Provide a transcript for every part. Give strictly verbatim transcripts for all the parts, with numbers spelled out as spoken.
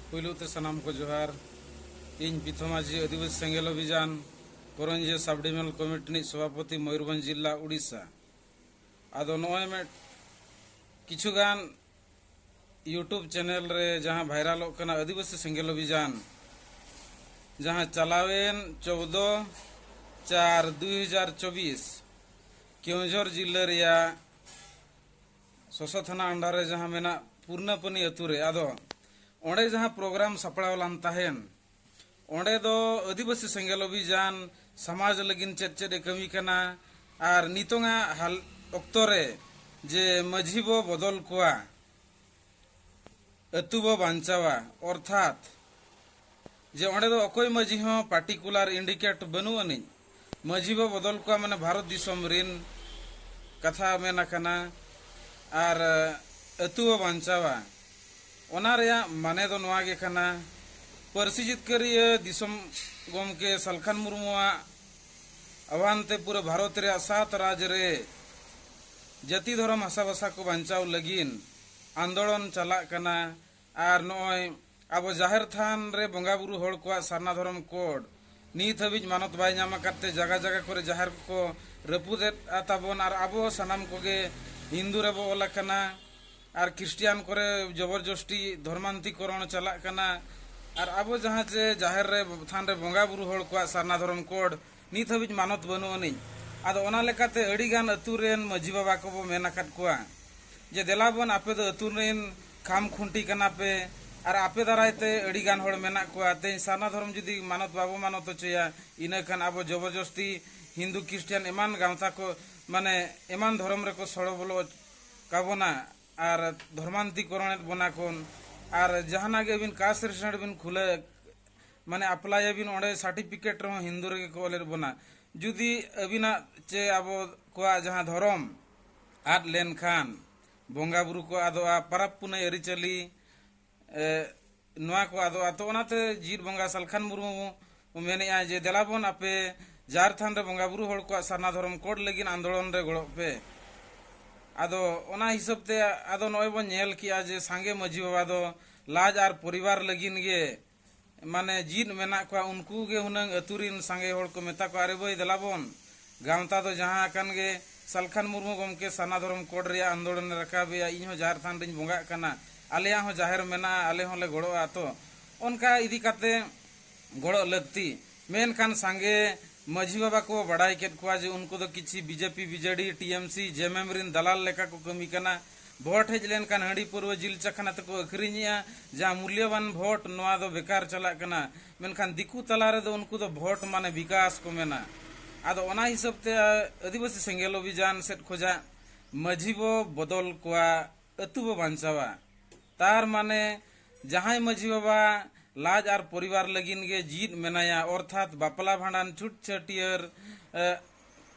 ᱯᱩᱭᱞᱩ ᱛᱮ ᱥᱟᱱᱟᱢ ᱠᱚ ᱡᱚᱦᱟᱨ᱾ ᱤᱧ ᱯᱤᱛᱷᱚ ᱢᱟᱹᱡᱷᱤ, ᱟᱹᱫᱤᱵᱟᱹᱥᱤ ᱥᱮᱸᱜᱮᱞ ᱚᱵᱷᱤᱡᱟᱱ ᱠᱚᱨᱚᱧᱡᱤᱭᱟᱹ ᱥᱟᱵ ᱰᱤᱵᱤᱡᱚᱱᱟᱞ ᱠᱚᱢᱤᱴᱤ ᱨᱤᱱᱤᱡ ᱥᱚᱵᱷᱟᱯᱚᱛᱤ, ᱢᱚᱭᱩᱨᱵᱷᱚᱸᱡᱽ ᱡᱤᱞᱟ, ᱩᱲᱤᱥᱥᱟ᱾ ᱟᱫᱚ ᱱᱚᱜᱼᱚᱭ ᱢᱤᱫ ᱠᱤᱪᱷᱩ ᱜᱟᱱ YouTube ᱪᱮᱱᱮᱞ ᱨᱮ ᱡᱟᱦᱟᱸ ᱵᱷᱟᱭᱨᱟᱞᱚᱜ ᱠᱟᱱᱟ ᱟᱹᱫᱤᱵᱟᱹᱥᱤ ᱥᱮᱸᱜᱮᱞ ᱚᱵᱷᱤᱡᱟᱱ, ᱡᱟᱦᱟᱸ ᱪᱟᱞᱟᱣᱮᱱ ᱪᱳᱫᱽᱫᱚ ᱪᱟᱨ ᱫᱩ ᱦᱟᱡᱟᱨ ᱪᱚᱵᱵᱤᱥ, ᱠᱮᱣᱚᱱᱡᱷᱚᱨ ᱡᱤᱞᱟᱹ ᱨᱮᱭᱟᱜ ᱥᱚᱥᱚ ᱛᱷᱟᱱᱟ under ᱨᱮ ᱡᱟᱦᱟᱸ ᱢᱮᱱᱟᱜ ᱯᱩᱨᱱᱟᱯᱟᱱᱤ ᱟᱹᱛᱩ ᱨᱮ, ᱟᱫᱚ ᱚᱸᱰᱮ ᱡᱟᱦᱟᱸ program ᱥᱟᱯᱲᱟᱣ ᱞᱮᱱ ᱛᱟᱦᱮᱱ, ᱚᱸᱰᱮ ᱫᱚ ᱟᱹᱫᱤᱵᱟᱹᱥᱤ ᱥᱮᱸᱜᱮᱞ ᱚᱵᱷᱤᱡᱟᱱ ᱥᱚᱢᱟᱡᱽ ᱞᱟᱹᱜᱤᱫ ᱪᱮᱫ ᱪᱮᱫ ᱮ ᱠᱟᱹᱢᱤ ᱠᱟᱱᱟ ᱟᱨ ᱱᱤᱛᱚᱝᱟᱜ ᱦᱟᱞ-, ᱚᱠᱛᱚ ᱨᱮ ᱡᱮ ᱢᱟᱹᱡᱷᱤ ᱵᱚ ᱵᱚᱫᱚᱞ ᱠᱚᱣᱟ, ᱟᱹᱛᱩ ᱵᱚ ᱵᱟᱧᱪᱟᱣᱟ, ᱚᱨᱛᱷᱟᱛ ᱡᱮ ᱚᱸᱰᱮ ᱫᱚ ᱚᱠᱚᱭ ᱢᱟᱹᱡᱷᱤ ᱦᱚᱸ particular indicate ᱵᱟᱹᱱᱩᱜ ᱟᱹᱱᱤᱡ᱾ ᱢᱟᱹᱡᱷᱤ ᱵᱚ ᱵᱚᱫᱚᱞ ᱠᱚᱣᱟ ᱢᱟᱱᱮ ᱵᱷᱟᱨᱚᱛ ᱫᱤᱥᱚᱢ ᱨᱤᱱ ᱠᱟᱛᱷᱟ ᱢᱮᱱ ᱟᱠᱟᱱᱟ, ᱟᱨ ᱟᱹᱛᱩ ᱵᱚ ᱵᱟᱧᱪᱟᱣᱟ᱾ ᱚᱱᱟ ᱨᱮᱭᱟᱜ ᱢᱟᱱᱮ ᱫᱚ ᱱᱚᱣᱟ ᱜᱮ ᱠᱟᱱᱟ, ᱯᱟᱹᱨᱥᱤ ᱡᱤᱛᱠᱟᱹᱨᱤᱭᱟᱹ ᱫᱤᱥᱚᱢ ᱜᱚᱢᱠᱮ ᱥᱟᱞᱠᱷᱟᱱ ᱢᱩᱨᱢᱩᱣᱟᱜ ᱟᱦᱣᱟᱱ ᱛᱮ ᱯᱩᱨᱟᱹ ᱵᱷᱟᱨᱚᱛ ᱨᱮᱭᱟᱜ ᱥᱟᱛ ᱨᱟᱡᱽ ᱨᱮ ᱡᱟᱹᱛᱤ ᱫᱷᱚᱨᱚᱢ ᱦᱟᱥᱟ ᱵᱷᱟᱥᱟ ᱠᱚ ᱵᱟᱧᱪᱟᱣ ᱞᱟᱹᱜᱤᱫ ᱟᱱᱫᱳᱞᱚᱱ ᱪᱟᱞᱟᱜ ᱠᱟᱱᱟ᱾ ᱟᱨ ᱱᱚᱜᱼᱚᱭ ᱟᱵᱚ ᱡᱟᱦᱮᱨ ᱛᱷᱟᱱ ᱨᱮ ᱵᱚᱸᱜᱟ ᱵᱩᱨᱩ ᱦᱚᱲ ᱠᱚᱣᱟᱜ ᱥᱟᱨᱱᱟ ᱫᱷᱚᱨᱚᱢ code ᱱᱤᱛ ᱦᱟᱹᱵᱤᱡ ᱢᱟᱱᱚᱛ ᱵᱟᱭ ᱧᱟᱢ ᱟᱠᱟᱫ ᱛᱮ ᱡᱟᱭᱜᱟ ᱡᱟᱭᱜᱟ ᱠᱚᱨᱮ ᱡᱟᱦᱮᱨ ᱠᱚᱠᱚ ᱨᱟᱹᱯᱩᱫᱮᱫ ᱛᱟᱵᱚᱱ, ᱟᱨ ᱟᱵᱚ ᱥᱟᱱᱟᱢ ᱠᱚᱜᱮ ᱦᱤᱱᱫᱩ ᱨᱮᱵᱚ ᱚᱞ ᱟᱠᱟᱱᱟ, ᱟᱨ ᱠᱷᱨᱤᱥᱴᱤᱭᱟᱱ ᱠᱚᱨᱮ ᱡᱚᱵᱚᱨᱡᱚᱥᱴᱤ ᱫᱷᱚᱨᱢᱟᱱᱛᱤᱠᱚᱨᱚᱬ ᱪᱟᱞᱟᱜ ᱠᱟᱱᱟ, ᱟᱨ ᱟᱵᱚ ᱡᱟᱦᱟᱸ ᱪᱮ ᱡᱟᱦᱮᱨ ᱨᱮ, ᱛᱷᱟᱱ ᱨᱮ ᱵᱚᱸᱜᱟ ᱵᱩᱨᱩ ᱦᱚᱲ ᱠᱚᱣᱟᱜ ᱥᱟᱨᱱᱟ ᱫᱷᱚᱨᱚᱢ code ᱱᱤᱛ ᱦᱟᱹᱵᱤᱡ ᱢᱟᱱᱚᱛ ᱵᱟᱹᱱᱩᱜ ᱟᱹᱱᱤᱡ᱾ ᱟᱫᱚ ᱚᱱᱟ ᱞᱮᱠᱟᱛᱮ ᱟᱹᱰᱤ ᱜᱟᱱ ᱟᱹᱛᱩ ᱨᱮᱱ ᱢᱟᱹᱡᱷᱤ ᱵᱟᱵᱟ ᱠᱚᱵᱚ ᱢᱮᱱ ᱟᱠᱟᱫ ᱠᱚᱣᱟ ᱡᱮ ᱫᱮᱞᱟ ᱵᱚᱱ, ᱟᱯᱮ ᱫᱚ ᱟᱹᱛᱩ ᱨᱮᱱ ᱠᱷᱟᱢ ᱠᱷᱩᱱᱴᱤ ᱠᱟᱱᱟ ᱯᱮ, ᱟᱨ ᱟᱯᱮ ᱫᱟᱨᱟᱭ ᱛᱮ ᱟᱹᱰᱤ ᱜᱟᱱ ᱦᱚᱲ ᱢᱮᱱᱟᱜ ᱠᱚᱣᱟ, ᱛᱮᱦᱮᱧ ᱥᱟᱨᱱᱟ ᱫᱷᱚᱨᱚᱢ ᱡᱩᱫᱤ ᱢᱟᱱᱚᱛ ᱵᱟᱵᱚ ᱢᱟᱱᱚᱛ ᱦᱚᱪᱚᱭᱟ, ᱤᱱᱟᱹ ᱠᱷᱟᱱ ᱟᱵᱚ ᱡᱚᱵᱚᱨᱡᱚᱥᱛᱤ ᱦᱤᱱᱫᱩ ᱠᱷᱨᱤᱥᱴᱤᱭᱟᱱ ᱮᱢᱟᱱ ᱜᱟᱶᱛᱟ ᱠᱚ, ᱢᱟᱱᱮ ᱮᱢᱟᱱ ᱫᱷᱚᱨᱚᱢ ᱨᱮᱠᱚ ᱥᱚᱲᱚ ᱵᱚᱞᱚ ᱠᱟᱵᱚᱱᱟ ᱟᱨ ᱫᱷᱚᱨᱢᱟᱱᱛᱤᱠᱚᱨᱚᱬᱮᱫ ᱵᱚᱱᱟ ᱠᱚ᱾ ᱟᱨ ᱡᱟᱦᱟᱱᱟᱜ ᱜᱮ ᱟᱹᱵᱤᱱ caste ᱨᱮᱥᱤᱰᱮᱱᱴ ᱵᱤᱱ ᱠᱷᱩᱞᱟᱹ, ᱢᱟᱱᱮ ᱟᱯᱞᱟᱭᱟᱵᱤᱱ, ᱚᱸᱰᱮ ᱥᱟᱨᱴᱤᱯᱷᱤᱠᱮᱴ ᱨᱮᱦᱚᱸ ᱦᱤᱱᱫᱩ ᱨᱮᱜᱮ ᱠᱚ ᱚᱞᱮᱫ ᱵᱚᱱᱟ᱾ ᱡᱩᱫᱤ ᱟᱹᱵᱤᱱᱟᱜ ᱪᱮ ᱟᱵᱚ ᱠᱚᱣᱟᱜ ᱡᱟᱦᱟᱸ ᱫᱷᱚᱨᱚᱢ ᱟᱫ ᱞᱮᱱᱠᱷᱟᱱ, ᱵᱚᱸᱜᱟ ᱵᱩᱨᱩ ᱠᱚ ᱟᱫᱚᱜᱼᱟ, ᱯᱟᱨᱟᱵᱽ ᱯᱩᱱᱟᱹᱭ ᱟᱹᱨᱤᱪᱟᱹᱞᱤ, ᱮ, ᱱᱚᱣᱟ ᱠᱚ ᱟᱫᱚᱜᱼᱟ᱾ ᱛᱚ ᱚᱱᱟᱛᱮ ᱡᱤᱛ ᱵᱚᱸᱜᱟ ᱥᱟᱞᱠᱷᱟᱱ ᱢᱩᱨᱢᱩ ᱢᱮᱱᱮᱫᱼᱟ ᱡᱮ ᱫᱮᱞᱟ ᱵᱚᱱ ᱟᱯᱮ ᱡᱟᱦᱮᱨ ᱛᱷᱟᱱ ᱨᱮ ᱵᱚᱸᱜᱟ ᱵᱩᱨᱩ ᱦᱚᱲ ᱠᱚᱣᱟᱜ ᱥᱟᱨᱱᱟ ᱫᱷᱚᱨᱚᱢ code ᱞᱟᱹᱜᱤᱫ ᱟᱱᱫᱳᱞᱚᱱ ᱨᱮ ᱜᱚᱲᱚᱜ ᱯᱮ᱾ ᱟᱫᱚ ᱚᱱᱟ ᱦᱤᱥᱟᱹᱵ ᱛᱮ ᱟᱫᱚ ᱱᱚᱜᱼᱚᱭ ᱵᱚᱱ ᱧᱮᱞ ᱠᱮᱜᱼᱟ ᱡᱮ ᱥᱟᱸᱜᱮ ᱢᱟᱹᱡᱷᱤ ᱵᱟᱵᱟ ᱫᱚ ᱞᱟᱡ ᱟᱨ ᱯᱚᱨᱤᱵᱟᱨ ᱞᱟᱹᱜᱤᱫ ᱜᱮ ᱢᱟᱱᱮ ᱡᱤᱫ ᱢᱮᱱᱟᱜ ᱠᱚᱣᱟ, ᱩᱱᱠᱩ ᱜᱮ ᱦᱩᱱᱟᱹᱝ ᱟᱹᱛᱩ ᱨᱤᱱ ᱥᱟᱸᱜᱮ ᱦᱚᱲ ᱠᱚ ᱢᱮᱛᱟ ᱠᱚᱣᱟ, "ᱟᱨᱮ ᱵᱷᱟᱹᱭ, ᱫᱮᱞᱟ ᱵᱚᱱ, ᱜᱟᱶᱛᱟ ᱫᱚ ᱡᱟᱦᱟᱸ ᱟᱠᱟᱱ ᱜᱮ, ᱥᱟᱞᱠᱷᱟᱱ ᱢᱩᱨᱢᱩ ᱜᱚᱢᱠᱮ ᱥᱟᱨᱱᱟ ᱫᱷᱚᱨᱚᱢ ᱠᱳᱰ ᱨᱮᱭᱟᱜ ᱟᱱᱫᱳᱞᱚᱱᱮ ᱨᱟᱠᱟᱵᱮᱜᱼᱟ, ᱤᱧ ᱦᱚᱸ ᱡᱟᱦᱮᱨ ᱛᱷᱟᱱ ᱨᱤᱧ ᱵᱚᱸᱜᱟᱜ ᱠᱟᱱᱟ, ᱟᱞᱮᱭᱟᱜ ᱦᱚᱸ ᱡᱟᱦᱮᱨ ᱢᱮᱱᱟᱜᱼᱟ, ᱟᱞᱮ ᱦᱚᱸᱞᱮ ᱜᱚᱲᱚᱜᱼᱟ᱾" ᱛᱚ ᱚᱱᱠᱟ ᱤᱫᱤ ᱠᱟᱛᱮ ᱜᱚᱲᱚᱜ ᱞᱟᱹᱠᱛᱤ᱾ ᱢᱮᱱᱠᱷᱟᱱ ᱥᱟᱸᱜᱮ ᱢᱟᱹᱡᱷᱤ ᱵᱟᱵᱟ ᱠᱚ ᱵᱟᱲᱟᱭ ᱠᱮᱫ ᱠᱚᱣᱟ ᱡᱮ ᱩᱱᱠᱩ ᱫᱚ ᱠᱤᱪᱷᱤ ᱵᱤᱡᱮᱯᱤ, ᱵᱤᱡᱮᱰᱤ, ᱴᱤᱮᱢᱥᱤ, ᱡᱮᱢᱮᱢ ᱨᱤᱱ ᱫᱟᱞᱟᱞ ᱞᱮᱠᱟ ᱠᱚ ᱠᱟᱹᱢᱤ ᱠᱟᱱᱟ᱾ ᱵᱷᱳᱴ ᱦᱮᱡ ᱞᱮᱱᱠᱷᱟᱱ ᱦᱟᱺᱰᱤ ᱯᱟᱹᱨᱣᱟᱹ ᱡᱤᱞ ᱪᱟᱠᱷᱱᱟ ᱛᱮᱠᱚ ᱟᱹᱠᱷᱨᱤᱧᱮᱜᱼᱟ᱾ ᱡᱟᱦᱟᱸ ᱢᱩᱞᱭᱚᱵᱟᱱ ᱵᱷᱳᱴ, ᱱᱚᱣᱟ ᱫᱚ ᱵᱮᱠᱟᱨ ᱪᱟᱞᱟᱜ ᱠᱟᱱᱟ᱾ ᱢᱮᱱᱠᱷᱟᱱ ᱫᱤᱠᱩ ᱛᱟᱞᱟ ᱨᱮᱫᱚ ᱩᱱᱠᱩ ᱫᱚ ᱵᱷᱳᱴ ᱢᱟᱱᱮ ᱵᱤᱠᱟᱥ ᱠᱚ ᱢᱮᱱᱟ᱾ ᱟᱫᱚ ᱚᱱᱟ ᱦᱤᱥᱟᱹᱵ ᱛᱮ ᱟᱹᱫᱤᱵᱟᱹᱥᱤ ᱥᱮᱸᱜᱮᱞ ᱚᱵᱷᱤᱡᱟᱱ ᱥᱮᱫ ᱠᱷᱚᱡᱟᱜ ᱢᱟᱹᱡᱷᱤ ᱵᱚ ᱵᱚᱫᱚᱞ ᱠᱚᱣᱟ, ᱟᱹᱛᱩ ᱵᱚ ᱵᱟᱧᱪᱟᱣᱟ᱾ ᱛᱟᱨ ᱢᱟᱱᱮ ᱡᱟᱦᱟᱸᱭ ᱢᱟᱹᱡᱷᱤ ᱵᱟᱵᱟ ᱞᱟᱡ ᱟᱨ ᱯᱚᱨᱤᱵᱟᱨ ᱞᱟᱹᱜᱤᱫ ᱜᱮ ᱡᱤᱫ ᱢᱮᱱᱟᱭᱟ, ᱚᱨᱛᱷᱟᱛ ᱵᱟᱯᱞᱟ ᱵᱷᱟᱸᱰᱟᱱ, ᱪᱷᱩᱴ ᱪᱷᱟᱹᱴᱭᱟᱹᱨ, ᱮ,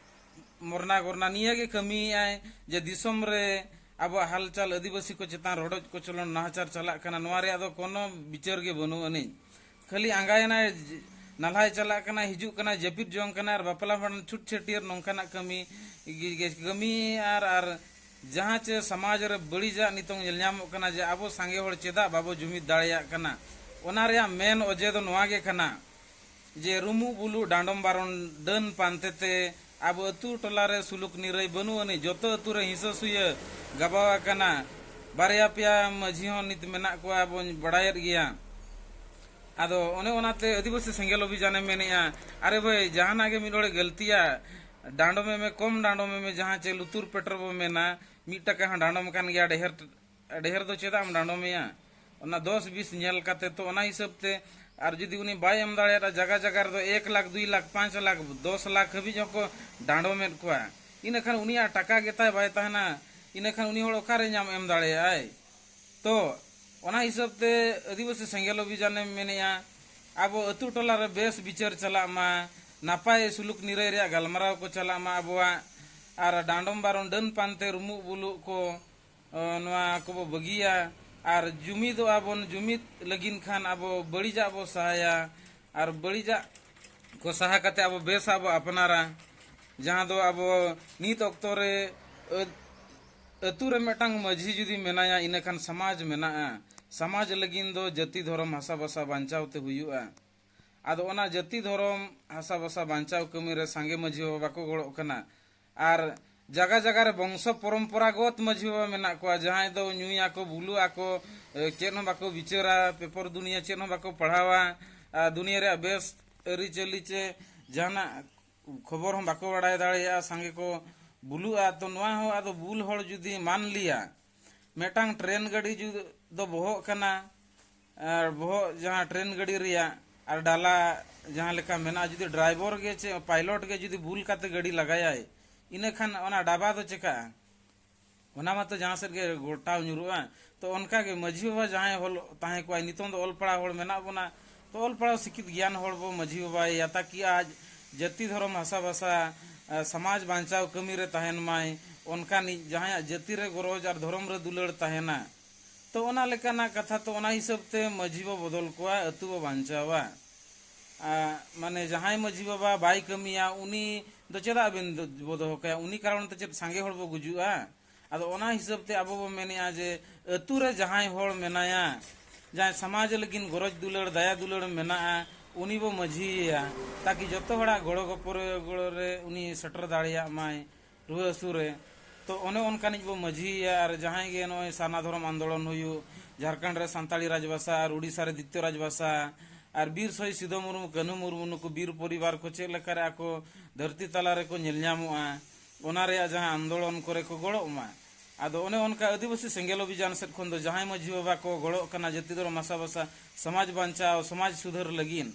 ᱢᱚᱨᱱᱟ ᱜᱚᱨᱱᱟ ᱱᱤᱭᱟᱹ ᱜᱮ ᱠᱟᱹᱢᱤᱭᱮᱫᱟᱭ ᱡᱮ ᱫᱤᱥᱚᱢ ᱨᱮ ᱟᱵᱚᱣᱟᱜ ᱦᱟᱞᱪᱟᱞ, ᱟᱹᱫᱤᱵᱟᱹᱥᱤ ᱠᱚ ᱪᱮᱛᱟᱱ ᱨᱚᱰᱚᱡ ᱠᱚᱪᱞᱚᱱ, ᱱᱟᱦᱟᱪᱟᱨ ᱪᱟᱞᱟᱜ ᱠᱟᱱᱟ, ᱱᱚᱣᱟ ᱨᱮᱭᱟᱜ ᱫᱚ ᱠᱳᱱᱳ ᱵᱤᱪᱟᱹᱨ ᱜᱮ ᱵᱟᱹᱱᱩᱜ ᱟᱹᱱᱤᱡ᱾ ᱠᱷᱟᱹᱞᱤ ᱟᱸᱜᱟᱭᱮᱱᱟᱭ, ᱱᱟᱞᱦᱟᱭ ᱪᱟᱞᱟᱜ ᱠᱟᱱᱟ, ᱦᱤᱡᱩᱜ ᱠᱟᱱᱟ, ᱡᱟᱹᱯᱤᱫ ᱡᱚᱝ ᱠᱟᱱᱟ ᱟᱨ ᱵᱟᱯᱞᱟ ᱵᱷᱟᱸᱰᱟᱱ, ᱪᱷᱩᱴ ᱪᱷᱟᱹᱴᱭᱟᱹᱨ ᱱᱚᱝᱠᱟᱱᱟᱜ ᱠᱟᱹᱢᱤ ᱜᱮ, ᱜᱮ ᱠᱟᱹᱢᱤ ᱟᱨ, ᱟᱨ ᱡᱟᱦᱟᱸ ᱪᱮ ᱥᱚᱢᱟᱡᱽ ᱨᱮ ᱵᱟᱹᱲᱤᱡᱟᱜ ᱱᱤᱛᱚᱝ ᱧᱮᱞ ᱧᱟᱢᱚᱜ ᱠᱟᱱᱟ ᱡᱮ ᱟᱵᱚ ᱥᱟᱸᱜᱮ ᱦᱚᱲ ᱪᱮᱫᱟᱜ ᱵᱟᱵᱚ ᱡᱩᱢᱤᱫ ᱫᱟᱲᱮᱭᱟᱜ ᱠᱟᱱᱟ, ᱚᱱᱟ ᱨᱮᱭᱟᱜ ᱢᱮᱱ ᱚᱡᱮ ᱫᱚ ᱱᱚᱣᱟ ᱜᱮ ᱠᱟᱱᱟ ᱡᱮ ᱨᱩᱢᱩᱜ ᱵᱩᱞᱩᱜ ᱰᱟᱸᱰᱚᱢ ᱵᱟᱨᱚᱱ ᱰᱟᱹᱱ ᱯᱟᱱᱛᱮ ᱛᱮ ᱟᱵᱚ ᱟᱹᱛᱩ ᱴᱚᱞᱟ ᱨᱮ ᱥᱩᱞᱩᱠ ᱱᱤᱨᱟᱹᱭ ᱵᱟᱹᱱᱩᱜ ᱟᱹᱱᱤᱡ᱾ ᱡᱚᱛᱚ ᱟᱹᱛᱩ ᱨᱮ ᱦᱤᱸᱥᱟᱹ ᱥᱩᱭᱟᱹ ᱜᱟᱵᱟᱣ ᱟᱠᱟᱱᱟ᱾ ᱵᱟᱨᱭᱟ ᱯᱮᱭᱟ ᱢᱟᱹᱡᱷᱤ ᱦᱚᱸ ᱱᱤᱛ ᱢᱮᱱᱟᱜ ᱠᱚᱣᱟ, ᱵᱚᱱ ᱵᱟᱲᱟᱭᱮᱫ ᱜᱮᱭᱟ᱾ ᱟᱫᱚ ᱚᱱᱮ ᱚᱱᱟᱛᱮ ᱟᱹᱫᱤᱵᱟᱹᱥᱤ ᱥᱮᱸᱜᱮᱞ ᱚᱵᱷᱤᱡᱟᱱᱮ ᱢᱮᱱᱮᱜᱼᱟ, ᱟᱨᱮ ᱵᱷᱟᱹᱭ, ᱡᱟᱦᱟᱱᱟᱜ ᱜᱮ ᱢᱤᱫ ᱦᱚᱲᱮ ᱜᱟᱹᱞᱛᱤᱭᱟ, ᱰᱟᱸᱰᱚᱢᱮ ᱢᱮ, ᱠᱚᱢ ᱰᱟᱸᱰᱚᱢᱮ ᱢᱮ, ᱡᱟᱦᱟᱸ ᱪᱮ ᱞᱩᱛᱩᱨ ᱯᱮᱴᱮᱨ ᱵᱚ ᱢᱮᱱᱟ, ᱢᱤᱫ ᱴᱟᱠᱟ ᱦᱚᱸ ᱰᱟᱸᱰᱚᱢ ᱠᱟᱱ ᱜᱮᱭᱟ, ᱰᱷᱮᱨ, ᱰᱷᱮᱨ ᱫᱚ ᱪᱮᱫᱟᱜ ᱮᱢ ᱰᱟᱸᱰᱚᱢᱮᱭᱟ? ᱚᱱᱟ ᱫᱚᱥ ᱵᱤᱥ ᱧᱮᱞ ᱠᱟᱛᱮ᱾ ᱛᱚ ᱚᱱᱟ ᱦᱤᱥᱟᱹᱵ ᱛᱮ, ᱟᱨ ᱡᱩᱫᱤ ᱩᱱᱤ ᱵᱟᱭ ᱮᱢ ᱫᱟᱲᱮᱭᱟᱫᱟ, ᱡᱟᱭᱜᱟ ᱡᱟᱭᱜᱟ ᱨᱮᱫᱚ ᱮᱠ ᱞᱟᱠᱷ, ᱫᱩᱭ ᱞᱟᱠᱷ, ᱯᱟᱸᱪ ᱞᱟᱠᱷ, ᱫᱚᱥ ᱞᱟᱠᱷ ᱦᱟᱹᱵᱤᱡ ᱦᱚᱸᱠᱚ ᱰᱟᱸᱰᱚᱢᱮᱫ ᱠᱚᱣᱟ᱾ ᱤᱱᱟᱹᱠᱷᱟᱱ ᱩᱱᱤᱭᱟᱜ ᱴᱟᱠᱟ ᱜᱮᱛᱟᱭ ᱵᱟᱭ ᱛᱟᱦᱮᱱᱟ, ᱤᱱᱟᱹᱠᱷᱟᱱ ᱩᱱᱤ ᱦᱚᱲ ᱚᱠᱟᱨᱮ ᱧᱟᱢ ᱮᱢ ᱫᱟᱲᱮᱭᱟᱜᱼᱟᱭ? ᱛᱚ ᱚᱱᱟ ᱦᱤᱥᱟᱹᱵ ᱛᱮ ᱟᱹᱫᱤᱵᱟᱹᱥᱤ ᱥᱮᱸᱜᱮᱞ ᱚᱵᱷᱤᱡᱟᱱᱮᱢ ᱢᱮᱱᱮᱜᱼᱟ, ᱟᱵᱚ ᱟᱹᱛᱩ ᱴᱚᱞᱟ ᱨᱮ ᱵᱮᱥ ᱵᱤᱪᱟᱹᱨ ᱪᱟᱞᱟᱜ ᱢᱟ, ᱱᱟᱯᱟᱭ ᱥᱩᱞᱩᱠ ᱱᱤᱨᱟᱹᱭ ᱨᱮᱭᱟᱜ ᱜᱟᱞᱢᱟᱨᱟᱣ ᱠᱚ ᱪᱟᱞᱟᱜ ᱢᱟ ᱟᱵᱚᱣᱟᱜ, ᱟᱨ ᱰᱟᱸᱰᱚᱢ ᱵᱟᱨᱚᱱ ᱰᱟᱹᱱ ᱯᱟᱱᱛᱮ ᱨᱩᱢᱩᱜ ᱵᱩᱞᱩᱜ ᱠᱚ, ᱚ, ᱱᱚᱣᱟ ᱠᱚᱵᱚ ᱵᱟᱹᱜᱤᱭᱟ ᱟᱨ ᱡᱩᱢᱤᱫᱚᱜᱼᱟ ᱵᱚᱱ᱾ ᱡᱩᱢᱤᱫ ᱞᱟᱹᱜᱤᱫ ᱠᱷᱟᱱ ᱟᱵᱚ ᱵᱟᱹᱲᱤᱡᱟᱜ ᱵᱚ ᱥᱟᱦᱟᱭᱟ ᱟᱨ ᱵᱟᱹᱲᱤᱡᱟᱜ ᱠᱚ ᱥᱟᱦᱟ ᱠᱟᱛᱮ ᱟᱵᱚ ᱵᱮᱥᱟᱜ ᱵᱚ ᱟᱯᱱᱟᱨᱟ᱾ ᱡᱟᱦᱟᱸ ᱫᱚ ᱟᱵᱚ ᱱᱤᱛ ᱚᱠᱛᱚ ᱨᱮ ᱟᱹ-, ᱟᱹᱛᱩ ᱨᱮ ᱢᱤᱫᱴᱟᱝ ᱢᱟᱹᱡᱷᱤ ᱡᱩᱫᱤ ᱢᱮᱱᱟᱭᱟ, ᱤᱱᱟᱹᱠᱷᱟᱱ ᱥᱚᱢᱟᱡᱽ ᱢᱮᱱᱟᱜᱼᱟ᱾ ᱥᱚᱢᱟᱡᱽ ᱞᱟᱹᱜᱤᱫ ᱫᱚ ᱡᱟᱹᱛᱤ ᱫᱷᱚᱨᱚᱢ ᱦᱟᱥᱟ ᱵᱷᱟᱥᱟ ᱵᱟᱧᱪᱟᱣ ᱛᱮ ᱦᱩᱭᱩᱜᱼᱟ᱾ ᱟᱫᱚ ᱚᱱᱟ ᱡᱟᱹᱛᱤ ᱫᱷᱚᱨᱚᱢ ᱦᱟᱥᱟ ᱵᱷᱟᱥᱟ ᱵᱟᱧᱪᱟᱣ ᱠᱟᱹᱢᱤ ᱨᱮ ᱥᱟᱸᱜᱮ ᱢᱟᱹᱡᱷᱤ ᱵᱟᱵᱟ ᱵᱟᱠᱚ ᱜᱚᱲᱚᱜ ᱠᱟᱱᱟ᱾ ᱟᱨ ᱡᱟᱭᱜᱟ ᱡᱟᱭᱜᱟ ᱨᱮ ᱵᱚᱝᱥᱚ ᱯᱚᱨᱚᱢᱯᱚᱨᱟᱜᱚᱛ ᱢᱟᱹᱡᱷᱤ ᱵᱟᱵᱟ ᱢᱮᱱᱟᱜ ᱠᱚᱣᱟ, ᱡᱟᱦᱟᱸᱭ ᱫᱚ ᱧᱩᱭᱟᱠᱚ, ᱵᱩᱞᱩᱜ ᱟᱠᱚ, ᱮ, ᱪᱮᱫ ᱦᱚᱸ ᱵᱟᱠᱚ ᱵᱤᱪᱟᱹᱨᱟ, ᱯᱮᱯᱚᱨ ᱫᱩᱱᱤᱭᱟᱹ ᱪᱮᱫ ᱦᱚᱸ ᱵᱟᱠᱚ ᱯᱟᱲᱦᱟᱣᱟ, ᱟᱨ ᱫᱩᱱᱤᱭᱟᱹ ᱨᱮᱭᱟᱜ ᱵᱮᱥ ᱟᱹᱨᱤᱪᱟᱹᱞᱤ ᱪᱮ ᱡᱟᱦᱟᱱᱟᱜ ᱠᱷᱚᱵᱚᱨ ᱦᱚᱸ ᱵᱟᱠᱚ ᱵᱟᱲᱟᱭ ᱫᱟᱲᱮᱭᱟᱜᱼᱟ, ᱥᱟᱸᱜᱮ ᱠᱚ ᱵᱩᱞᱩᱜᱼᱟ᱾ ᱛᱚ ᱱᱚᱣᱟ ᱦᱚᱸ ᱟᱫᱚ ᱵᱩᱞ ᱦᱚᱲ ᱡᱩᱫᱤ ᱢᱟᱱ ᱞᱤᱭᱟ, ᱢᱤᱫᱴᱟᱝ ᱴᱨᱮᱱ ᱜᱟᱹᱰᱤ ᱡᱩ-, ᱫᱚ ᱵᱚᱦᱚᱜ ᱠᱟᱱᱟ, ᱟᱨ ᱵᱚᱦᱚᱜ ᱡᱟᱦᱟᱸ ᱴᱨᱮᱱ ᱜᱟᱹᱰᱤ ᱨᱮᱭᱟᱜ ᱟᱨ ᱰᱟᱞᱟ ᱡᱟᱦᱟᱸ ᱞᱮᱠᱟ ᱢᱮᱱᱟᱜᱼᱟ, ᱡᱩᱫᱤ ᱰᱨᱟᱭᱵᱷᱟᱨ ᱜᱮ ᱪᱮ ᱯᱟᱭᱞᱚᱴ ᱜᱮ ᱡᱩᱫᱤ ᱵᱩᱞ ᱠᱟᱛᱮ ᱜᱟᱹᱰᱤ ᱞᱟᱜᱟᱭᱟᱭ, ᱤᱱᱟᱹ ᱠᱷᱟᱱ ᱚᱱᱟ ᱰᱟᱵᱟ ᱫᱚ ᱪᱮᱠᱟᱜᱼᱟ? ᱚᱱᱟ ᱢᱟᱛᱚ ᱡᱟᱦᱟᱸ ᱥᱮᱫ ᱜᱮ ᱜᱚᱴᱟᱣ ᱧᱩᱨᱩᱜᱼᱟ᱾ ᱛᱚ ᱚᱱᱠᱟ ᱜᱮ ᱢᱟᱹᱡᱷᱤ ᱵᱟᱵᱟ ᱡᱟᱦᱟᱸᱭ ᱦᱚᱲ ᱛᱟᱦᱮᱸ ᱠᱚᱜᱼᱟᱭ, ᱱᱤᱛᱚᱝ ᱫᱚ ᱚᱞ ᱯᱟᱲᱦᱟᱣ ᱦᱚᱲ ᱢᱮᱱᱟᱜ ᱵᱚᱱᱟ, ᱛᱚ ᱚᱞ ᱯᱟᱲᱦᱟᱣ ᱥᱤᱠᱷᱤᱛ ᱜᱮᱭᱟᱱ ᱦᱚᱲ ᱵᱚ ᱢᱟᱹᱡᱷᱤ ᱵᱟᱵᱟᱭᱮᱭᱟ, ᱛᱟᱠᱤ ᱟᱡ ᱡᱟᱹᱛᱤ ᱫᱷᱚᱨᱚᱢ ᱦᱟᱥᱟ ᱵᱷᱟᱥᱟ, ᱟ, ᱥᱚᱢᱟᱡᱽ ᱵᱟᱧᱪᱟᱣ ᱠᱟᱹᱢᱤ ᱨᱮ ᱛᱟᱦᱮᱱ ᱢᱟᱭ, ᱚᱱᱠᱟᱱᱤᱡ ᱡᱟᱦᱟᱸᱭᱟᱜ ᱡᱟᱹᱛᱤ ᱨᱮ ᱜᱚᱨᱚᱡᱽ ᱟᱨ ᱫᱷᱚᱨᱚᱢ ᱨᱮ ᱫᱩᱞᱟᱹᱲ ᱛᱟᱦᱮᱱᱟ᱾ ᱛᱚ ᱚᱱᱟ ᱞᱮᱠᱟᱱᱟᱜ ᱠᱟᱛᱷᱟ, ᱛᱚ ᱚᱱᱟ ᱦᱤᱥᱟᱹᱵ ᱛᱮ ᱢᱟᱹᱡᱷᱤ ᱵᱚ ᱵᱚᱫᱚᱞ ᱠᱚᱣᱟ, ᱟᱹᱛᱩ ᱵᱚ ᱵᱟᱧᱪᱟᱣᱟ᱾ ᱟ, ᱢᱟᱱᱮ ᱡᱟᱦᱟᱸᱭ ᱢᱟᱹᱡᱷᱤ ᱵᱟᱵᱟ ᱵᱟᱭ ᱠᱟᱹᱢᱤᱭᱟ, ᱩᱱᱤ ᱫᱚ ᱪᱮᱫᱟᱜ ᱵᱮᱱ ᱫᱚ-, ᱵᱚ ᱫᱚᱦᱚ ᱠᱟᱭᱟ? ᱩᱱᱤ ᱠᱟᱨᱚᱱ ᱛᱮ ᱪᱮᱫ ᱥᱟᱸᱜᱮ ᱦᱚᱲ ᱵᱚ ᱜᱩᱡᱩᱜᱼᱟ? ᱟᱫᱚ ᱚᱱᱟ ᱦᱤᱥᱟᱹᱵ ᱛᱮ ᱟᱵᱚ ᱵᱚ ᱢᱮᱱᱮᱜᱼᱟ ᱡᱮ ᱟᱹᱛᱩ ᱨᱮ ᱡᱟᱦᱟᱸᱭ ᱦᱚᱲ ᱢᱮᱱᱟᱭᱟ, ᱡᱟᱦᱟᱸᱭ ᱥᱚᱢᱟᱡᱽ ᱞᱟᱹᱜᱤᱫ ᱜᱚᱨᱚᱡᱽ ᱫᱩᱞᱟᱹᱲ, ᱫᱟᱭᱟ ᱫᱩᱞᱟᱹᱲ ᱢᱮᱱᱟᱜᱼᱟ, ᱩᱱᱤ ᱵᱚ ᱢᱟᱹᱡᱷᱤᱭᱮᱭᱟ, ᱛᱟᱠᱤ ᱡᱚᱛᱚ ᱦᱚᱲᱟᱜ ᱜᱚᱲᱚ ᱜᱚᱯᱚᱲᱚ ᱨᱮ ᱩᱱᱤ ᱥᱮᱴᱮᱨ ᱫᱟᱲᱮᱭᱟᱜ ᱢᱟᱭ ᱨᱩᱣᱟᱹ ᱦᱟᱹᱥᱩ ᱨᱮ᱾ ᱛᱚ ᱚᱱᱮ ᱚᱱᱠᱟᱱᱤᱡ ᱵᱚ ᱢᱟᱹᱡᱷᱤᱭᱮᱭᱟ᱾ ᱟᱨ ᱡᱟᱦᱟᱸᱭ ᱜᱮ ᱱᱚᱜᱼᱚᱭ ᱥᱟᱨᱱᱟ ᱫᱷᱚᱨᱚᱢ ᱟᱱᱫᱳᱞᱚᱱ ᱦᱩᱭᱩᱜ, ᱡᱷᱟᱲᱠᱷᱚᱸᱰ ᱨᱮ ᱥᱟᱱᱛᱟᱲᱤ ᱨᱟᱡᱽᱵᱷᱟᱥᱟ ᱟᱨ ᱩᱲᱤᱥᱥᱟ ᱨᱮ ᱫᱤᱛᱤᱭᱚ ᱨᱟᱡᱽᱵᱷᱟᱥᱟ, ᱟᱨ ᱵᱤᱨ ᱥᱚᱦᱤᱫ ᱥᱤᱫᱩ ᱢᱩᱨᱢᱩ, ᱠᱟᱹᱱᱦᱩ ᱢᱩᱨᱢᱩ, ᱱᱩᱠᱩ ᱵᱤᱨ ᱯᱚᱨᱤᱵᱟᱨ ᱠᱚ ᱪᱮᱫ ᱞᱮᱠᱟᱨᱮ ᱟᱠᱚ ᱫᱷᱟᱹᱨᱛᱤ ᱛᱟᱞᱟ ᱨᱮᱠᱚ ᱧᱮᱞ ᱧᱟᱢᱚᱜᱼᱟ, ᱚᱱᱟ ᱨᱮᱭᱟᱜ ᱡᱟᱦᱟᱸ ᱟᱱᱫᱳᱞᱚᱱ ᱠᱚᱨᱮ ᱠᱚ ᱜᱚᱲᱚᱜ ᱢᱟ᱾ ᱟᱫᱚ ᱚᱱᱮ ᱚᱱᱠᱟ ᱟᱹᱫᱤᱵᱟᱹᱥᱤ ᱥᱮᱸᱜᱮᱞ ᱚᱵᱷᱤᱡᱟᱱ ᱥᱮᱫ ᱠᱷᱚᱱ ᱫᱚ ᱡᱟᱦᱟᱸᱭ ᱢᱟᱹᱡᱷᱤ ᱵᱟᱵᱟ ᱠᱚ ᱜᱚᱲᱚᱜ ᱠᱟᱱᱟ ᱡᱟᱹᱛᱤ ᱫᱷᱚᱨᱚᱢ ᱦᱟᱥᱟ ᱵᱷᱟᱥᱟ ᱥᱚᱢᱟᱡᱽ ᱵᱟᱧᱪᱟᱣ, ᱥᱚᱢᱟᱡᱽ ᱥᱩᱫᱷᱟᱹᱨ ᱞᱟᱹᱜᱤᱫ,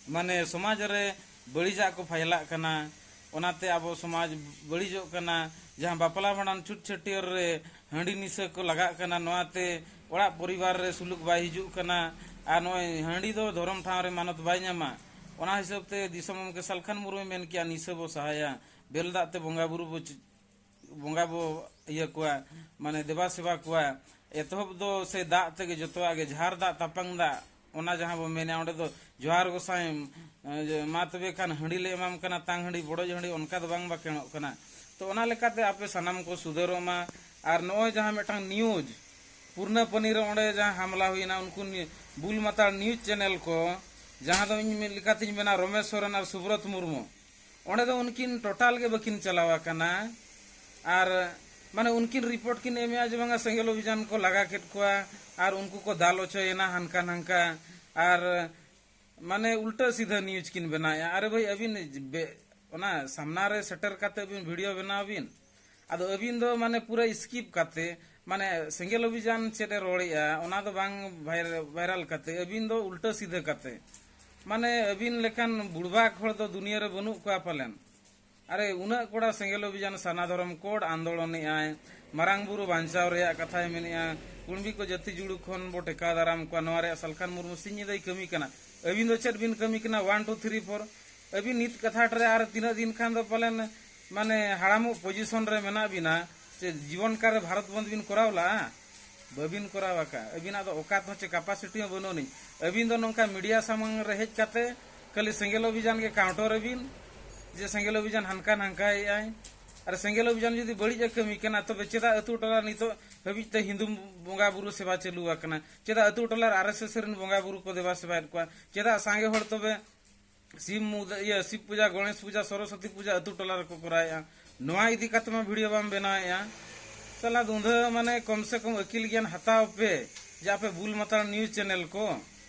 ᱢᱟᱱᱮ ᱥᱚᱢᱟᱡᱽ ᱨᱮ ᱵᱟᱹᱲᱤᱡᱟᱜ ᱠᱚ ᱯᱷᱟᱭᱞᱟᱜ ᱠᱟᱱᱟ, ᱚᱱᱟᱛᱮ ᱟᱵᱚ ᱥᱚᱢᱟᱡᱽ ᱵᱟᱹᱲᱤᱡᱚᱜ ᱠᱟᱱᱟ᱾ ᱡᱟᱦᱟᱸ ᱵᱟᱯᱞᱟ ᱵᱷᱟᱸᱰᱟᱱ ᱪᱷᱩᱛ ᱪᱷᱟᱹᱴᱭᱟᱹᱨ ᱨᱮ ᱦᱟᱺᱰᱤ ᱱᱤᱥᱟᱹ ᱠᱚ ᱞᱟᱜᱟᱜ ᱠᱟᱱᱟ, ᱱᱚᱣᱟᱛᱮ ᱚᱲᱟᱜ ᱯᱚᱨᱤᱵᱟᱨ ᱨᱮ ᱥᱩᱞᱩᱠ ᱵᱟᱭ ᱦᱤᱡᱩᱜ ᱠᱟᱱᱟ᱾ ᱟᱨ ᱱᱚᱜᱼᱚᱭ ᱦᱟᱺᱰᱤ ᱫᱚ ᱫᱷᱚᱨᱚᱢ ᱴᱷᱟᱶ ᱨᱮ ᱢᱟᱱᱚᱛ ᱵᱟᱭ ᱧᱟᱢᱟ᱾ ᱚᱱᱟ ᱦᱤᱥᱟᱹᱵ ᱛᱮ ᱫᱤᱥᱚᱢ ᱜᱚᱢᱠᱮ ᱥᱟᱞᱠᱷᱟᱱ ᱢᱩᱨᱢᱩᱭ ᱢᱮᱱ ᱠᱮᱜᱼᱟ, ᱱᱤᱥᱟᱹ ᱵᱚ ᱥᱟᱦᱟᱭᱟ, ᱵᱮᱞ ᱫᱟᱜ ᱛᱮ ᱵᱚᱸᱜᱟ ᱵᱩᱨᱩ ᱵᱚ ᱪ-, ᱵᱚᱸᱜᱟ ᱵᱚ ᱤᱭᱟᱹ ᱠᱚᱣᱟ, ᱢᱟᱱᱮ ᱫᱮᱵᱟ ᱥᱮᱵᱟ ᱠᱚᱣᱟ᱾ ᱮᱛᱚᱦᱚᱵ ᱫᱚ ᱥᱮ ᱫᱟᱜ ᱛᱮᱜᱮ ᱡᱚᱛᱚᱣᱟᱜ ᱜᱮ, ᱡᱷᱟᱨ ᱫᱟᱜ ᱛᱟᱯᱟᱝ ᱫᱟᱜ, ᱚᱱᱟ ᱡᱟᱦᱟᱸ ᱵᱚ ᱢᱮᱱᱟ, ᱚᱸᱰᱮ ᱫᱚ ᱡᱚᱦᱟᱨ ᱜᱚᱸᱥᱟᱭ, ᱮ, ᱡᱮ, ᱢᱟ ᱛᱚᱵᱮ ᱠᱷᱟᱱ ᱦᱟᱺᱰᱤ ᱞᱮ ᱮᱢᱟᱢ ᱠᱟᱱᱟ, ᱛᱟᱝ ᱦᱟᱺᱰᱤ, ᱵᱚᱰᱚᱡ ᱦᱟᱺᱰᱤ, ᱚᱱᱠᱟ ᱫᱚ ᱵᱟᱝ ᱵᱟᱠᱷᱮᱲᱚᱜ ᱠᱟᱱᱟ᱾ ᱛᱚ ᱚᱱᱟ ᱞᱮᱠᱟᱛᱮ ᱟᱯᱮ ᱥᱟᱱᱟᱢ ᱠᱚ ᱥᱩᱫᱷᱟᱹᱨᱚᱜ ᱢᱟ᱾ ᱟᱨ ᱱᱚᱜᱼᱚᱭ ᱡᱟᱦᱟᱸ ᱢᱤᱫᱴᱟᱝ news, ᱯᱩᱨᱱᱟᱯᱟᱱᱤ ᱨᱮ ᱚᱸᱰᱮ ᱡᱟᱦᱟᱸ ᱦᱟᱢᱞᱟ ᱦᱩᱭᱱᱟ, ᱩᱱᱠᱩ ᱱᱤ-, ᱵᱩᱞ ᱢᱟᱛᱟᱲ ᱱᱤᱭᱩᱡᱽ ᱪᱮᱱᱮᱞ ᱠᱚ, ᱡᱟᱦᱟᱸ ᱫᱚ ᱤᱧ ᱢᱤᱫ ᱞᱮᱠᱟᱛᱤᱧ ᱢᱮᱱᱟ ᱨᱚᱢᱮᱥ ᱥᱚᱨᱮᱱ ᱟᱨ ᱥᱩᱵᱨᱚᱛ ᱢᱩᱨᱢᱩ, ᱚᱸᱰᱮ ᱫᱚ ᱩᱱᱠᱤᱱ ᱴᱳᱴᱟᱞ ᱜᱮ ᱵᱟᱹᱠᱤᱱ ᱪᱟᱞᱟᱣ ᱟᱠᱟᱱᱟ᱾ ᱟᱨ ᱢᱟᱱᱮ ᱩᱱᱠᱤᱱ ᱨᱤᱯᱳᱨᱴ ᱠᱤᱱ ᱮᱢᱮᱜᱼᱟ ᱡᱮ ᱵᱟᱝᱟ ᱥᱮᱸᱜᱮᱞ ᱚᱵᱷᱤᱡᱟᱱ ᱠᱚ ᱞᱟᱜᱟ ᱠᱮᱫ ᱠᱚᱣᱟ ᱟᱨ ᱩᱱᱠᱩ ᱠᱚ ᱫᱟᱞ ᱚᱪᱚᱭᱮᱱᱟ ᱦᱟᱱᱠᱟ ᱱᱟᱝᱠᱟ᱾ ᱟᱨ ᱢᱟᱱᱮ ᱩᱞᱴᱟᱹ ᱥᱤᱫᱷᱟᱹ ᱱᱤᱭᱩᱡᱽ ᱠᱤᱱ ᱵᱮᱱᱟᱣᱮᱜᱼᱟ᱾ ᱟᱨᱮ ᱵᱷᱟᱹᱭ, ᱟᱹᱵᱤᱱ ᱵᱮ-, ᱚᱱᱟ ᱥᱟᱢᱱᱟ ᱨᱮ ᱥᱮᱴᱮᱨ ᱠᱟᱛᱮ ᱟᱹᱵᱤᱱ ᱵᱷᱤᱰᱤᱭᱳ ᱵᱮᱱᱟᱣ ᱵᱤᱱ᱾ ᱟᱫᱚ ᱟᱹᱵᱤᱱ ᱫᱚ ᱢᱟᱱᱮ ᱯᱩᱨᱟᱹ ᱥᱠᱤᱯ ᱠᱟᱛᱮ, ᱢᱟᱱᱮ ᱥᱮᱸᱜᱮᱞ ᱚᱵᱷᱤᱡᱟᱱ ᱪᱮᱫ ᱮ ᱨᱚᱲᱮᱜᱼᱟ, ᱚᱱᱟ ᱫᱚ ᱵᱟᱝ ᱵᱷᱟᱭᱨ-, ᱵᱷᱟᱭᱨᱟᱞ ᱠᱟᱛᱮ ᱟᱹᱵᱤᱱ ᱫᱚ ᱩᱞᱴᱟᱹ ᱥᱤᱫᱷᱟᱹ ᱠᱟᱛᱮ, ᱢᱟᱱᱮ ᱟᱹᱵᱤᱱ ᱞᱮᱠᱟᱱ ᱵᱩᱲᱵᱟᱠ ᱦᱚᱲ ᱫᱚ ᱫᱩᱱᱤᱭᱟᱹ ᱨᱮ ᱵᱟᱹᱱᱩᱜ ᱠᱚᱣᱟ ᱯᱟᱞᱮᱱ᱾ ᱟᱨᱮ ᱩᱱᱟᱹᱜ ᱠᱚᱲᱟ ᱥᱮᱸᱜᱮᱞ ᱚᱵᱷᱤᱡᱟᱱ, ᱥᱟᱨᱱᱟ ᱫᱷᱚᱨᱚᱢ ᱠᱳᱰ ᱟᱱᱫᱳᱞᱚᱱᱮᱜᱼᱟᱭ, ᱢᱟᱨᱟᱝ ᱵᱩᱨᱩ ᱵᱟᱧᱪᱟᱣ ᱨᱮᱭᱟᱜ ᱠᱟᱛᱷᱟᱭ ᱢᱮᱱᱮᱜᱼᱟ, ᱠᱩᱲᱢᱤ ᱠᱚ ᱡᱟᱹᱛᱤ ᱡᱩᱲᱩ ᱠᱷᱚᱱ ᱵᱚ ᱴᱮᱠᱟᱣ ᱫᱟᱨᱟᱢ ᱠᱚᱣᱟ, ᱱᱚᱣᱟ ᱨᱮᱭᱟᱜ ᱥᱟᱞᱠᱷᱟᱱ ᱢᱩᱨᱢᱩ ᱥᱤᱧ ᱧᱤᱫᱟᱹᱭ ᱠᱟᱹᱢᱤ ᱠᱟᱱᱟ᱾ ᱟᱹᱵᱤᱱ ᱫᱚ ᱪᱮᱫ ᱵᱤᱱ ᱠᱟᱹᱢᱤ ᱠᱟᱱᱟ? One two three four. ᱟᱹᱵᱤᱱ ᱱᱤᱛ ᱠᱟᱛᱷᱟ ᱨᱮ ᱟᱨ ᱛᱤᱱᱟᱹᱜ ᱫᱤᱱ ᱠᱷᱟᱱ ᱫᱚ ᱯᱟᱞᱮᱱ ᱢᱟᱱᱮ ᱦᱟᱲᱟᱢᱚᱜ ᱯᱚᱡᱤᱥᱚᱱ ᱨᱮ ᱢᱮᱱᱟᱜ ᱵᱤᱱᱟ᱾ ᱪᱮᱫ ᱡᱤᱵᱚᱱ ᱠᱟᱞ ᱨᱮ ᱵᱷᱟᱨᱚᱛ ᱵᱚᱱᱫᱷ ᱵᱤᱱ ᱠᱚᱨᱟᱣ ᱞᱟᱜᱼᱟ? ᱵᱟᱹᱵᱤᱱ ᱠᱚᱨᱟᱣ ᱟᱠᱟᱫ᱾ ᱟᱹᱵᱤᱱᱟᱜ ᱫᱚ ᱚᱠᱟᱛ ᱦᱚᱸ ᱪᱮ ᱠᱟᱯᱟᱥᱤᱴᱤ ᱦᱚᱸ ᱵᱟᱹᱱᱩᱜ ᱟᱹᱱᱤᱡ᱾ ᱟᱹᱵᱤᱱ ᱫᱚ ᱱᱚᱝᱠᱟ ᱢᱤᱰᱤᱭᱟ ᱥᱟᱢᱟᱝ ᱨᱮ ᱦᱮᱡ ᱠᱟᱛᱮ ᱠᱷᱟᱹᱞᱤ ᱥᱮᱸᱜᱮᱞ ᱚᱵᱷᱤᱡᱟᱱ ᱜᱮ ᱠᱟᱣᱩᱱᱴᱟᱨ ᱟᱹᱵᱤᱱ, ᱡᱮ ᱥᱮᱸᱜᱮᱞ ᱚᱵᱷᱤᱡᱟᱱ ᱦᱟᱱᱠᱟ ᱱᱟᱝᱠᱟᱭᱮᱫᱼᱟᱭ᱾ ᱟᱨ ᱥᱮᱸᱜᱮᱞ ᱚᱵᱷᱤᱡᱟᱱ ᱡᱩᱫᱤ ᱵᱟᱹᱲᱤᱡ ᱮ ᱠᱟᱹᱢᱤ ᱠᱟᱱᱟ, ᱛᱚᱵᱮ ᱪᱮᱫᱟᱜ ᱟᱹᱛᱩ ᱴᱚᱞᱟ ᱱᱤᱛᱚᱜ ᱦᱟᱹᱵᱤᱡ ᱛᱮ ᱦᱤᱱᱫᱩ ᱵᱚᱸᱜᱟ ᱵᱩᱨᱩ ᱥᱮᱵᱟ ᱪᱟᱹᱞᱩ ᱟᱠᱟᱱᱟ? ᱪᱮᱫᱟᱜ ᱟᱹᱛᱩ ᱴᱚᱞᱟ ᱨᱮ ᱟᱨ ᱮᱥ ᱮᱥ ᱨᱮᱱ ᱵᱚᱸᱜᱟ ᱵᱩᱨᱩ ᱠᱚ ᱫᱮᱵᱟ ᱥᱮᱵᱟᱭᱮᱫ ᱠᱚᱣᱟ? ᱪᱮᱫᱟᱜ ᱥᱟᱸᱜᱮ ᱦᱚᱲ ᱛᱚᱵᱮ ᱥᱤᱵ ᱢᱩᱫ-, ᱤᱭᱟᱹ, ᱥᱤᱵ ᱯᱩᱡᱟ, ᱜᱚᱬᱮᱥ ᱯᱩᱡᱟ, ᱥᱚᱨᱚᱥᱚᱛᱤ ᱯᱩᱡᱟ ᱟᱹᱛᱩ ᱴᱚᱞᱟ ᱨᱮᱠᱚ ᱠᱚᱨᱟᱣᱮᱫᱼᱟ? ᱱᱚᱣᱟ ᱤᱫᱤ ᱠᱟᱛᱮ ᱢᱟ ᱵᱷᱤᱰᱤᱭᱳ ᱵᱟᱢ ᱵᱮᱱᱟᱣᱮᱫᱼᱟ᱾ ᱥᱟᱞᱟ ᱫᱩᱸᱫᱷᱟᱹ, ᱢᱟᱱᱮ ᱠᱚᱢ ᱥᱮ ᱠᱚᱢ ᱟᱹᱠᱤᱞ ᱜᱮᱭᱟᱱ ᱦᱟᱛᱟᱣ ᱯᱮ, ᱡᱮ ᱟᱯᱮ ᱵᱩᱞ ᱢᱟᱛᱟᱲ ᱱᱤᱭᱩᱡᱽ ᱪᱮᱱᱮᱞ ᱠᱚ᱾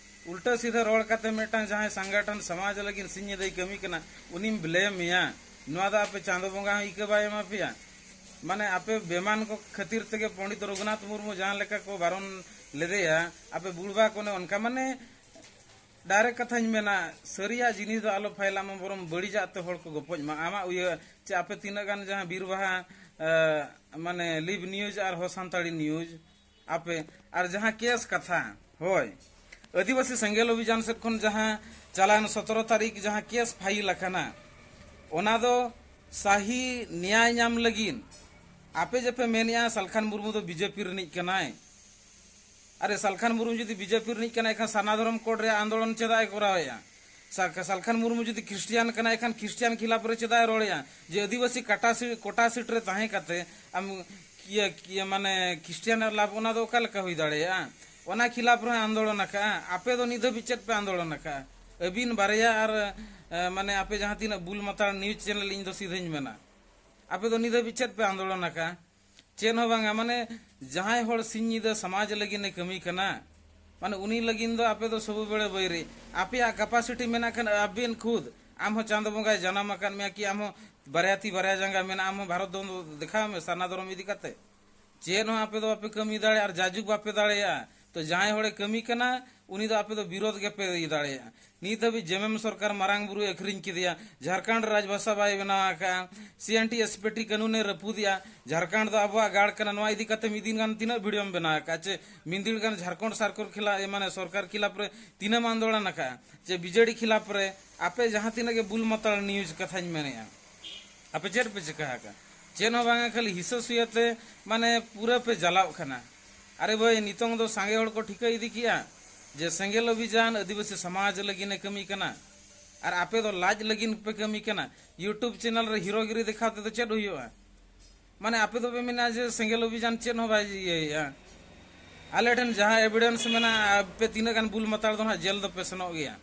ᱩᱞᱴᱟᱹ ᱥᱤᱫᱷᱟᱹ ᱨᱚᱲ ᱠᱟᱛᱮ ᱢᱤᱫᱴᱟᱝ ᱡᱟᱦᱟᱸᱭ ᱥᱚᱝᱜᱚᱴᱷᱚᱱ ᱥᱚᱢᱟᱡᱽ ᱞᱟᱹᱜᱤᱫ ᱥᱤᱧ ᱧᱤᱫᱟᱹᱭ ᱠᱟᱹᱢᱤ ᱠᱟᱱᱟ, ᱩᱱᱤᱢ ᱵᱞᱮᱢ ᱮᱭᱟ᱾ ᱱᱚᱣᱟ ᱫᱚ ᱟᱯᱮ ᱪᱟᱸᱫᱚ ᱵᱚᱸᱜᱟ ᱦᱚᱸ ᱤᱠᱟᱹ ᱵᱟᱭ ᱮᱢᱟ ᱯᱮᱭᱟ᱾ ᱢᱟᱱᱮ ᱟᱯᱮ ᱵᱮᱢᱟᱱ ᱠᱚ ᱠᱷᱟᱹᱛᱤᱨ ᱛᱮᱜᱮ ᱯᱚᱸᱰᱤᱛ ᱨᱚᱜᱷᱩᱱᱟᱛᱷ ᱢᱩᱨᱢᱩ ᱡᱟᱦᱟᱸ ᱞᱮᱠᱟ ᱠᱚ ᱵᱟᱨᱚᱱ ᱞᱮᱫᱮᱭᱟ, ᱟᱯᱮ ᱵᱩᱲᱵᱟ ᱠᱚ ᱚᱱᱮ ᱚᱱᱠᱟ, ᱢᱟᱱᱮ ᱰᱟᱭᱨᱮᱠᱴ ᱠᱟᱛᱷᱟᱧ ᱢᱮᱱᱟ, ᱥᱟᱹᱨᱤᱭᱟᱜ ᱡᱤᱱᱤᱥ ᱫᱚ ᱟᱞᱚ ᱯᱷᱟᱭᱞᱟᱜ ᱢᱟ, ᱵᱚᱨᱚᱝ ᱵᱟᱹᱲᱤᱡᱟᱜ ᱛᱮ ᱦᱚᱲ ᱠᱚ ᱜᱚᱯᱚᱡ ᱢᱟ᱾ ᱟᱢᱟᱜ ᱩᱭᱦᱟᱹᱨ ᱪᱮ ᱟᱯᱮ ᱛᱤᱱᱟᱹᱜ ᱜᱟᱱ ᱡᱟᱦᱟᱸ ᱵᱤᱨ ᱵᱟᱦᱟ, ᱮ, ᱢᱟᱱᱮ ᱞᱤᱵᱷ ᱱᱤᱭᱩᱡᱽ ᱟᱨ ᱦᱚ ᱥᱟᱱᱛᱟᱲᱤ ᱱᱤᱭᱩᱡᱽ, ᱟᱯᱮ ᱟᱨ ᱡᱟᱦᱟᱸ ᱠᱮᱥ ᱠᱟᱛᱷᱟ, ᱦᱳᱭ, ᱟᱹᱫᱤᱵᱟᱹᱥᱤ ᱥᱮᱸᱜᱮᱞ ᱚᱵᱷᱤᱡᱟᱱ ᱥᱮᱫ ᱠᱷᱚᱱ ᱡᱟᱦᱟᱸ ᱪᱟᱞᱟᱣᱮᱱ ᱥᱚᱛᱨᱚ ᱛᱟᱹᱨᱤᱠᱷ ᱡᱟᱦᱟᱸ ᱠᱮᱥ ᱯᱷᱟᱭᱤᱞ ᱟᱠᱟᱱᱟ, ᱚᱱᱟ ᱫᱚ ᱥᱟᱹᱦᱤ ᱱᱮᱭᱟᱭ ᱧᱟᱢ ᱞᱟᱹᱜᱤᱫ ᱟᱯᱮ ᱡᱮᱯᱮ ᱢᱮᱱᱮᱜᱼᱟ ᱥᱟᱞᱠᱷᱟᱱ ᱢᱩᱨᱢᱩ ᱫᱚ ᱵᱤᱡᱮᱯᱤ ᱨᱤᱱᱤᱡ ᱠᱟᱱᱟᱭ᱾ ᱟᱨᱮ, ᱥᱟᱞᱠᱷᱟᱱ ᱢᱩᱨᱢᱩ ᱡᱩᱫᱤ ᱵᱤᱡᱮᱯᱤ ᱨᱤᱱᱤᱡ ᱠᱟᱱᱟᱭ ᱠᱷᱟᱱ ᱥᱟᱨᱱᱟ ᱫᱷᱚᱨᱚᱢ ᱠᱳᱰ ᱨᱮᱭᱟᱜ ᱟᱱᱫᱳᱞᱚᱱ ᱪᱮᱫᱟᱜ ᱮ ᱠᱚᱨᱟᱣᱮᱫᱼᱟ? ᱥᱟ-, ᱥᱟᱞᱠᱷᱟᱱ ᱢᱩᱨᱢᱩ ᱡᱩᱫᱤ ᱠᱷᱨᱤᱥᱴᱤᱭᱟᱱ ᱠᱟᱱᱟᱭ ᱠᱷᱟᱱ ᱠᱷᱨᱤᱥᱴᱤᱭᱟᱱ ᱠᱷᱤᱞᱟᱯ ᱨᱮ ᱪᱮᱫᱟᱜ ᱮ ᱨᱚᱲᱮᱫᱼᱟ? ᱡᱮ ᱟᱹᱫᱤᱵᱟᱹᱥᱤ ᱠᱟᱴᱟ ᱥᱤ-, ᱠᱳᱴᱟ ᱥᱤᱴ ᱨᱮ ᱛᱟᱦᱮᱸ ᱠᱟᱛᱮ ᱟᱢ ᱤᱭᱟᱹ ᱤᱭᱟᱹ ᱢᱟᱱᱮ ᱠᱷᱨᱤᱥᱴᱤᱭᱟᱱ ᱟᱜ ᱞᱟᱵᱷ, ᱚᱱᱟ ᱫᱚ ᱚᱠᱟ ᱞᱮᱠᱟ ᱦᱩᱭ ᱫᱟᱲᱮᱭᱟᱜᱼᱟ? ᱚᱱᱟ ᱠᱷᱤᱞᱟᱯ ᱨᱮᱦᱚᱸ ᱟᱱᱫᱳᱞᱚᱱ ᱟᱠᱟᱜᱼᱟ᱾ ᱟᱯᱮ ᱫᱚ ᱱᱤᱛ ᱫᱷᱟᱹᱵᱤᱡ ᱪᱮᱫ ᱯᱮ ᱟᱱᱫᱳᱞᱚᱱ ᱟᱠᱟᱜᱼᱟ? ᱟᱹᱵᱤᱱ ᱵᱟᱨᱭᱟ ᱟᱨ ᱮ, ᱢᱟᱱᱮ ᱟᱯᱮ ᱡᱟᱦᱟᱸ ᱛᱤᱱᱟᱹᱜ ᱵᱩᱞ ᱢᱟᱛᱟᱲ ᱱᱤᱭᱩᱡᱽ ᱪᱮᱱᱮᱞ, ᱤᱧ ᱫᱚ ᱥᱤᱫᱷᱟᱹᱧ ᱢᱮᱱᱟ, ᱟᱯᱮ ᱫᱚ ᱱᱤᱛ ᱫᱷᱟᱹᱵᱤᱡ ᱪᱮᱫ ᱯᱮ ᱟᱱᱫᱳᱞᱚᱱ ᱟᱠᱟᱜᱼᱟ? ᱪᱮᱫ ᱦᱚᱸ ᱵᱟᱝᱟ᱾ ᱢᱟᱱᱮ ᱡᱟᱦᱟᱸᱭ ᱦᱚᱲ ᱥᱤᱧ ᱧᱤᱫᱟᱹ ᱥᱚᱢᱟᱡᱽ ᱞᱟᱹᱜᱤᱫ ᱮ ᱠᱟᱹᱢᱤ ᱠᱟᱱᱟ, ᱢᱟᱱᱮ ᱩᱱᱤ ᱞᱟᱹᱜᱤᱫ ᱫᱚ ᱟᱯᱮ ᱫᱚ ᱥᱚᱵᱩ ᱵᱮᱲᱮ ᱵᱟᱹᱭᱨᱤ᱾ ᱟᱯᱮᱭᱟᱜ ᱠᱮᱯᱟᱥᱤᱴᱤ ᱢᱮᱱᱟᱜ ᱠᱷᱟᱱ, ᱟᱵᱮᱱ ᱠᱷᱩᱫ, ᱟᱢ ᱦᱚᱸ ᱪᱟᱸᱫᱚ ᱵᱚᱸᱜᱟᱭ ᱡᱟᱱᱟᱢ ᱟᱠᱟᱫ ᱢᱮᱭᱟ ᱠᱤ, ᱟᱢ ᱦᱚᱸ ᱵᱟᱨᱭᱟ ᱛᱤ ᱵᱟᱨᱭᱟ ᱡᱟᱸᱜᱟ ᱢᱮᱱᱟᱜᱼᱟ, ᱟᱢ ᱦᱚᱸ ᱵᱷᱟᱨᱚᱛ ᱫᱚ ᱫᱮᱠᱷᱟᱣ ᱢᱮ ᱥᱟᱨᱱᱟ ᱫᱷᱚᱨᱚᱢ ᱤᱫᱤ ᱠᱟᱛᱮ᱾ ᱪᱮᱫ ᱦᱚᱸ ᱟᱯᱮ ᱫᱚ ᱵᱟᱯᱮ ᱠᱟᱹᱢᱤ ᱫᱟᱲᱮᱭᱟᱜᱼᱟ ᱟᱨ ᱡᱟᱡᱩᱜᱽ ᱵᱟᱯᱮ ᱫᱟᱲᱮᱭᱟᱜᱼᱟ᱾ ᱛᱚ ᱡᱟᱦᱟᱸᱭ ᱦᱚᱲᱮ ᱠᱟᱹᱢᱤ ᱠᱟᱱᱟ, ᱩᱱᱤ ᱫᱚ ᱟᱯᱮ ᱫᱚ ᱵᱤᱨᱳᱫᱷ ᱜᱮᱯᱮ ᱤᱭᱟᱹ ᱫᱟᱲᱮᱭᱟᱜᱼᱟ᱾ ᱱᱤᱛ ᱦᱟᱹᱵᱤᱡ ᱡᱮᱢᱮᱢ ᱥᱚᱨᱠᱟᱨ ᱢᱟᱨᱟᱝ ᱵᱩᱨᱩᱭ ᱟᱹᱠᱷᱨᱤᱧ ᱠᱮᱫᱮᱭᱟ, ᱡᱷᱟᱲᱠᱷᱚᱸᱰ ᱨᱟᱡᱽᱵᱷᱟᱥᱟ ᱵᱟᱭ ᱵᱮᱱᱟᱣ ᱟᱠᱟᱫᱼᱟ, C N T S P T ᱠᱟᱹᱱᱩᱱᱮ ᱨᱟᱹᱯᱩᱫᱮᱜᱼᱟ, ᱡᱷᱟᱲᱠᱷᱚᱸᱰ ᱫᱚ ᱟᱵᱚᱣᱟᱜ ᱜᱟᱲ ᱠᱟᱱᱟ, ᱱᱚᱣᱟ ᱤᱫᱤ ᱠᱟᱛᱮ ᱢᱤᱫ ᱫᱤᱱ ᱜᱟᱱ ᱛᱤᱱᱟᱹᱜ ᱵᱷᱤᱰᱤᱭᱳᱢ ᱵᱮᱱᱟᱣ ᱟᱠᱟᱫᱼᱟ? ᱪᱮ ᱢᱤᱫ ᱫᱤᱱ ᱜᱟᱱ ᱡᱷᱟᱲᱠᱷᱚᱸᱰ ᱥᱚᱨᱠᱟᱨ ᱠᱷᱤᱞᱟ-, ᱢᱟᱱᱮ ᱥᱚᱨᱠᱟᱨ ᱠᱷᱤᱞᱟᱯ ᱨᱮ ᱛᱤᱱᱟᱹᱜ ᱮᱢ ᱟᱱᱫᱳᱞᱚᱱ ᱟᱠᱟᱫᱼᱟ? ᱪᱮ ᱵᱤᱡᱮᱰᱤ ᱠᱷᱤᱞᱟᱯ ᱨᱮ? ᱟᱯᱮ ᱡᱟᱦᱟᱸ ᱛᱤᱱᱟᱹᱜ ᱜᱮ ᱵᱩᱞ ᱢᱟᱛᱟᱞ ᱱᱤᱭᱩᱡᱽ ᱠᱟᱛᱷᱟᱧ ᱢᱮᱱᱮᱫᱼᱟ, ᱟᱯᱮ ᱪᱮᱫ ᱯᱮ ᱪᱤᱠᱟ ᱟᱠᱟᱫᱼᱟ? ᱪᱮᱫ ᱦᱚᱸ ᱵᱟᱝᱟ, ᱠᱷᱟᱹᱞᱤ ᱦᱤᱥᱟᱹ ᱥᱩᱭᱟᱹ ᱛᱮ ᱢᱟᱱᱮ ᱯᱩᱨᱟᱹ ᱯᱮ ᱡᱟᱞᱟᱣᱜ ᱠᱟᱱᱟ᱾ ᱟᱨᱮ ᱵᱷᱟᱹᱭ, ᱱᱤᱛᱚᱝ ᱫᱚ ᱥᱟᱸᱜᱮ ᱦᱚᱲ ᱠᱚ ᱴᱷᱤᱠᱟᱹ ᱤᱫᱤ ᱠᱮᱜᱼᱟ ᱡᱮ ᱥᱮᱸᱜᱮᱞ ᱚᱵᱷᱤᱡᱟᱱ ᱟᱹᱫᱤᱵᱟᱹᱥᱤ ᱥᱚᱢᱟᱡᱽ ᱞᱟᱹᱜᱤᱫ ᱮ ᱠᱟᱹᱢᱤ ᱠᱟᱱᱟ, ᱟᱨ ᱟᱯᱮ ᱫᱚ ᱞᱟᱡ ᱞᱟᱹᱜᱤᱫ ᱯᱮ ᱠᱟᱹᱢᱤ ᱠᱟᱱᱟ᱾ YouTube ᱪᱮᱱᱮᱞ ᱨᱮ ᱦᱤᱨᱳᱜᱤᱨᱤ ᱫᱮᱠᱷᱟᱣ ᱛᱮᱫᱚ ᱪᱮᱫ ᱦᱩᱭᱩᱜᱼᱟ? ᱢᱟᱱᱮ ᱟᱯᱮ ᱫᱚᱯᱮ ᱢᱮᱱᱟ ᱡᱮ ᱥᱮᱸᱜᱮᱞ ᱚᱵᱷᱤᱡᱟᱱ ᱪᱮᱫ ᱦᱚᱸ ᱵᱟᱭ ᱤᱭᱟᱹᱭᱮᱫᱼᱟ᱾ ᱟᱞᱮ ᱴᱷᱮᱱ ᱡᱟᱦᱟᱸ ᱮᱵᱷᱤᱰᱮᱱᱥ ᱢᱮᱱᱟᱜᱼᱟ, ᱟᱯᱮ ᱛᱤᱱᱟᱹᱜ ᱜᱟᱱ ᱵᱩᱞ ᱢᱟᱛᱟᱲ ᱫᱚ ᱦᱟᱸᱜ ᱡᱮᱞ ᱫᱚᱯᱮ ᱥᱮᱱᱚᱜ ᱜᱮᱭᱟ᱾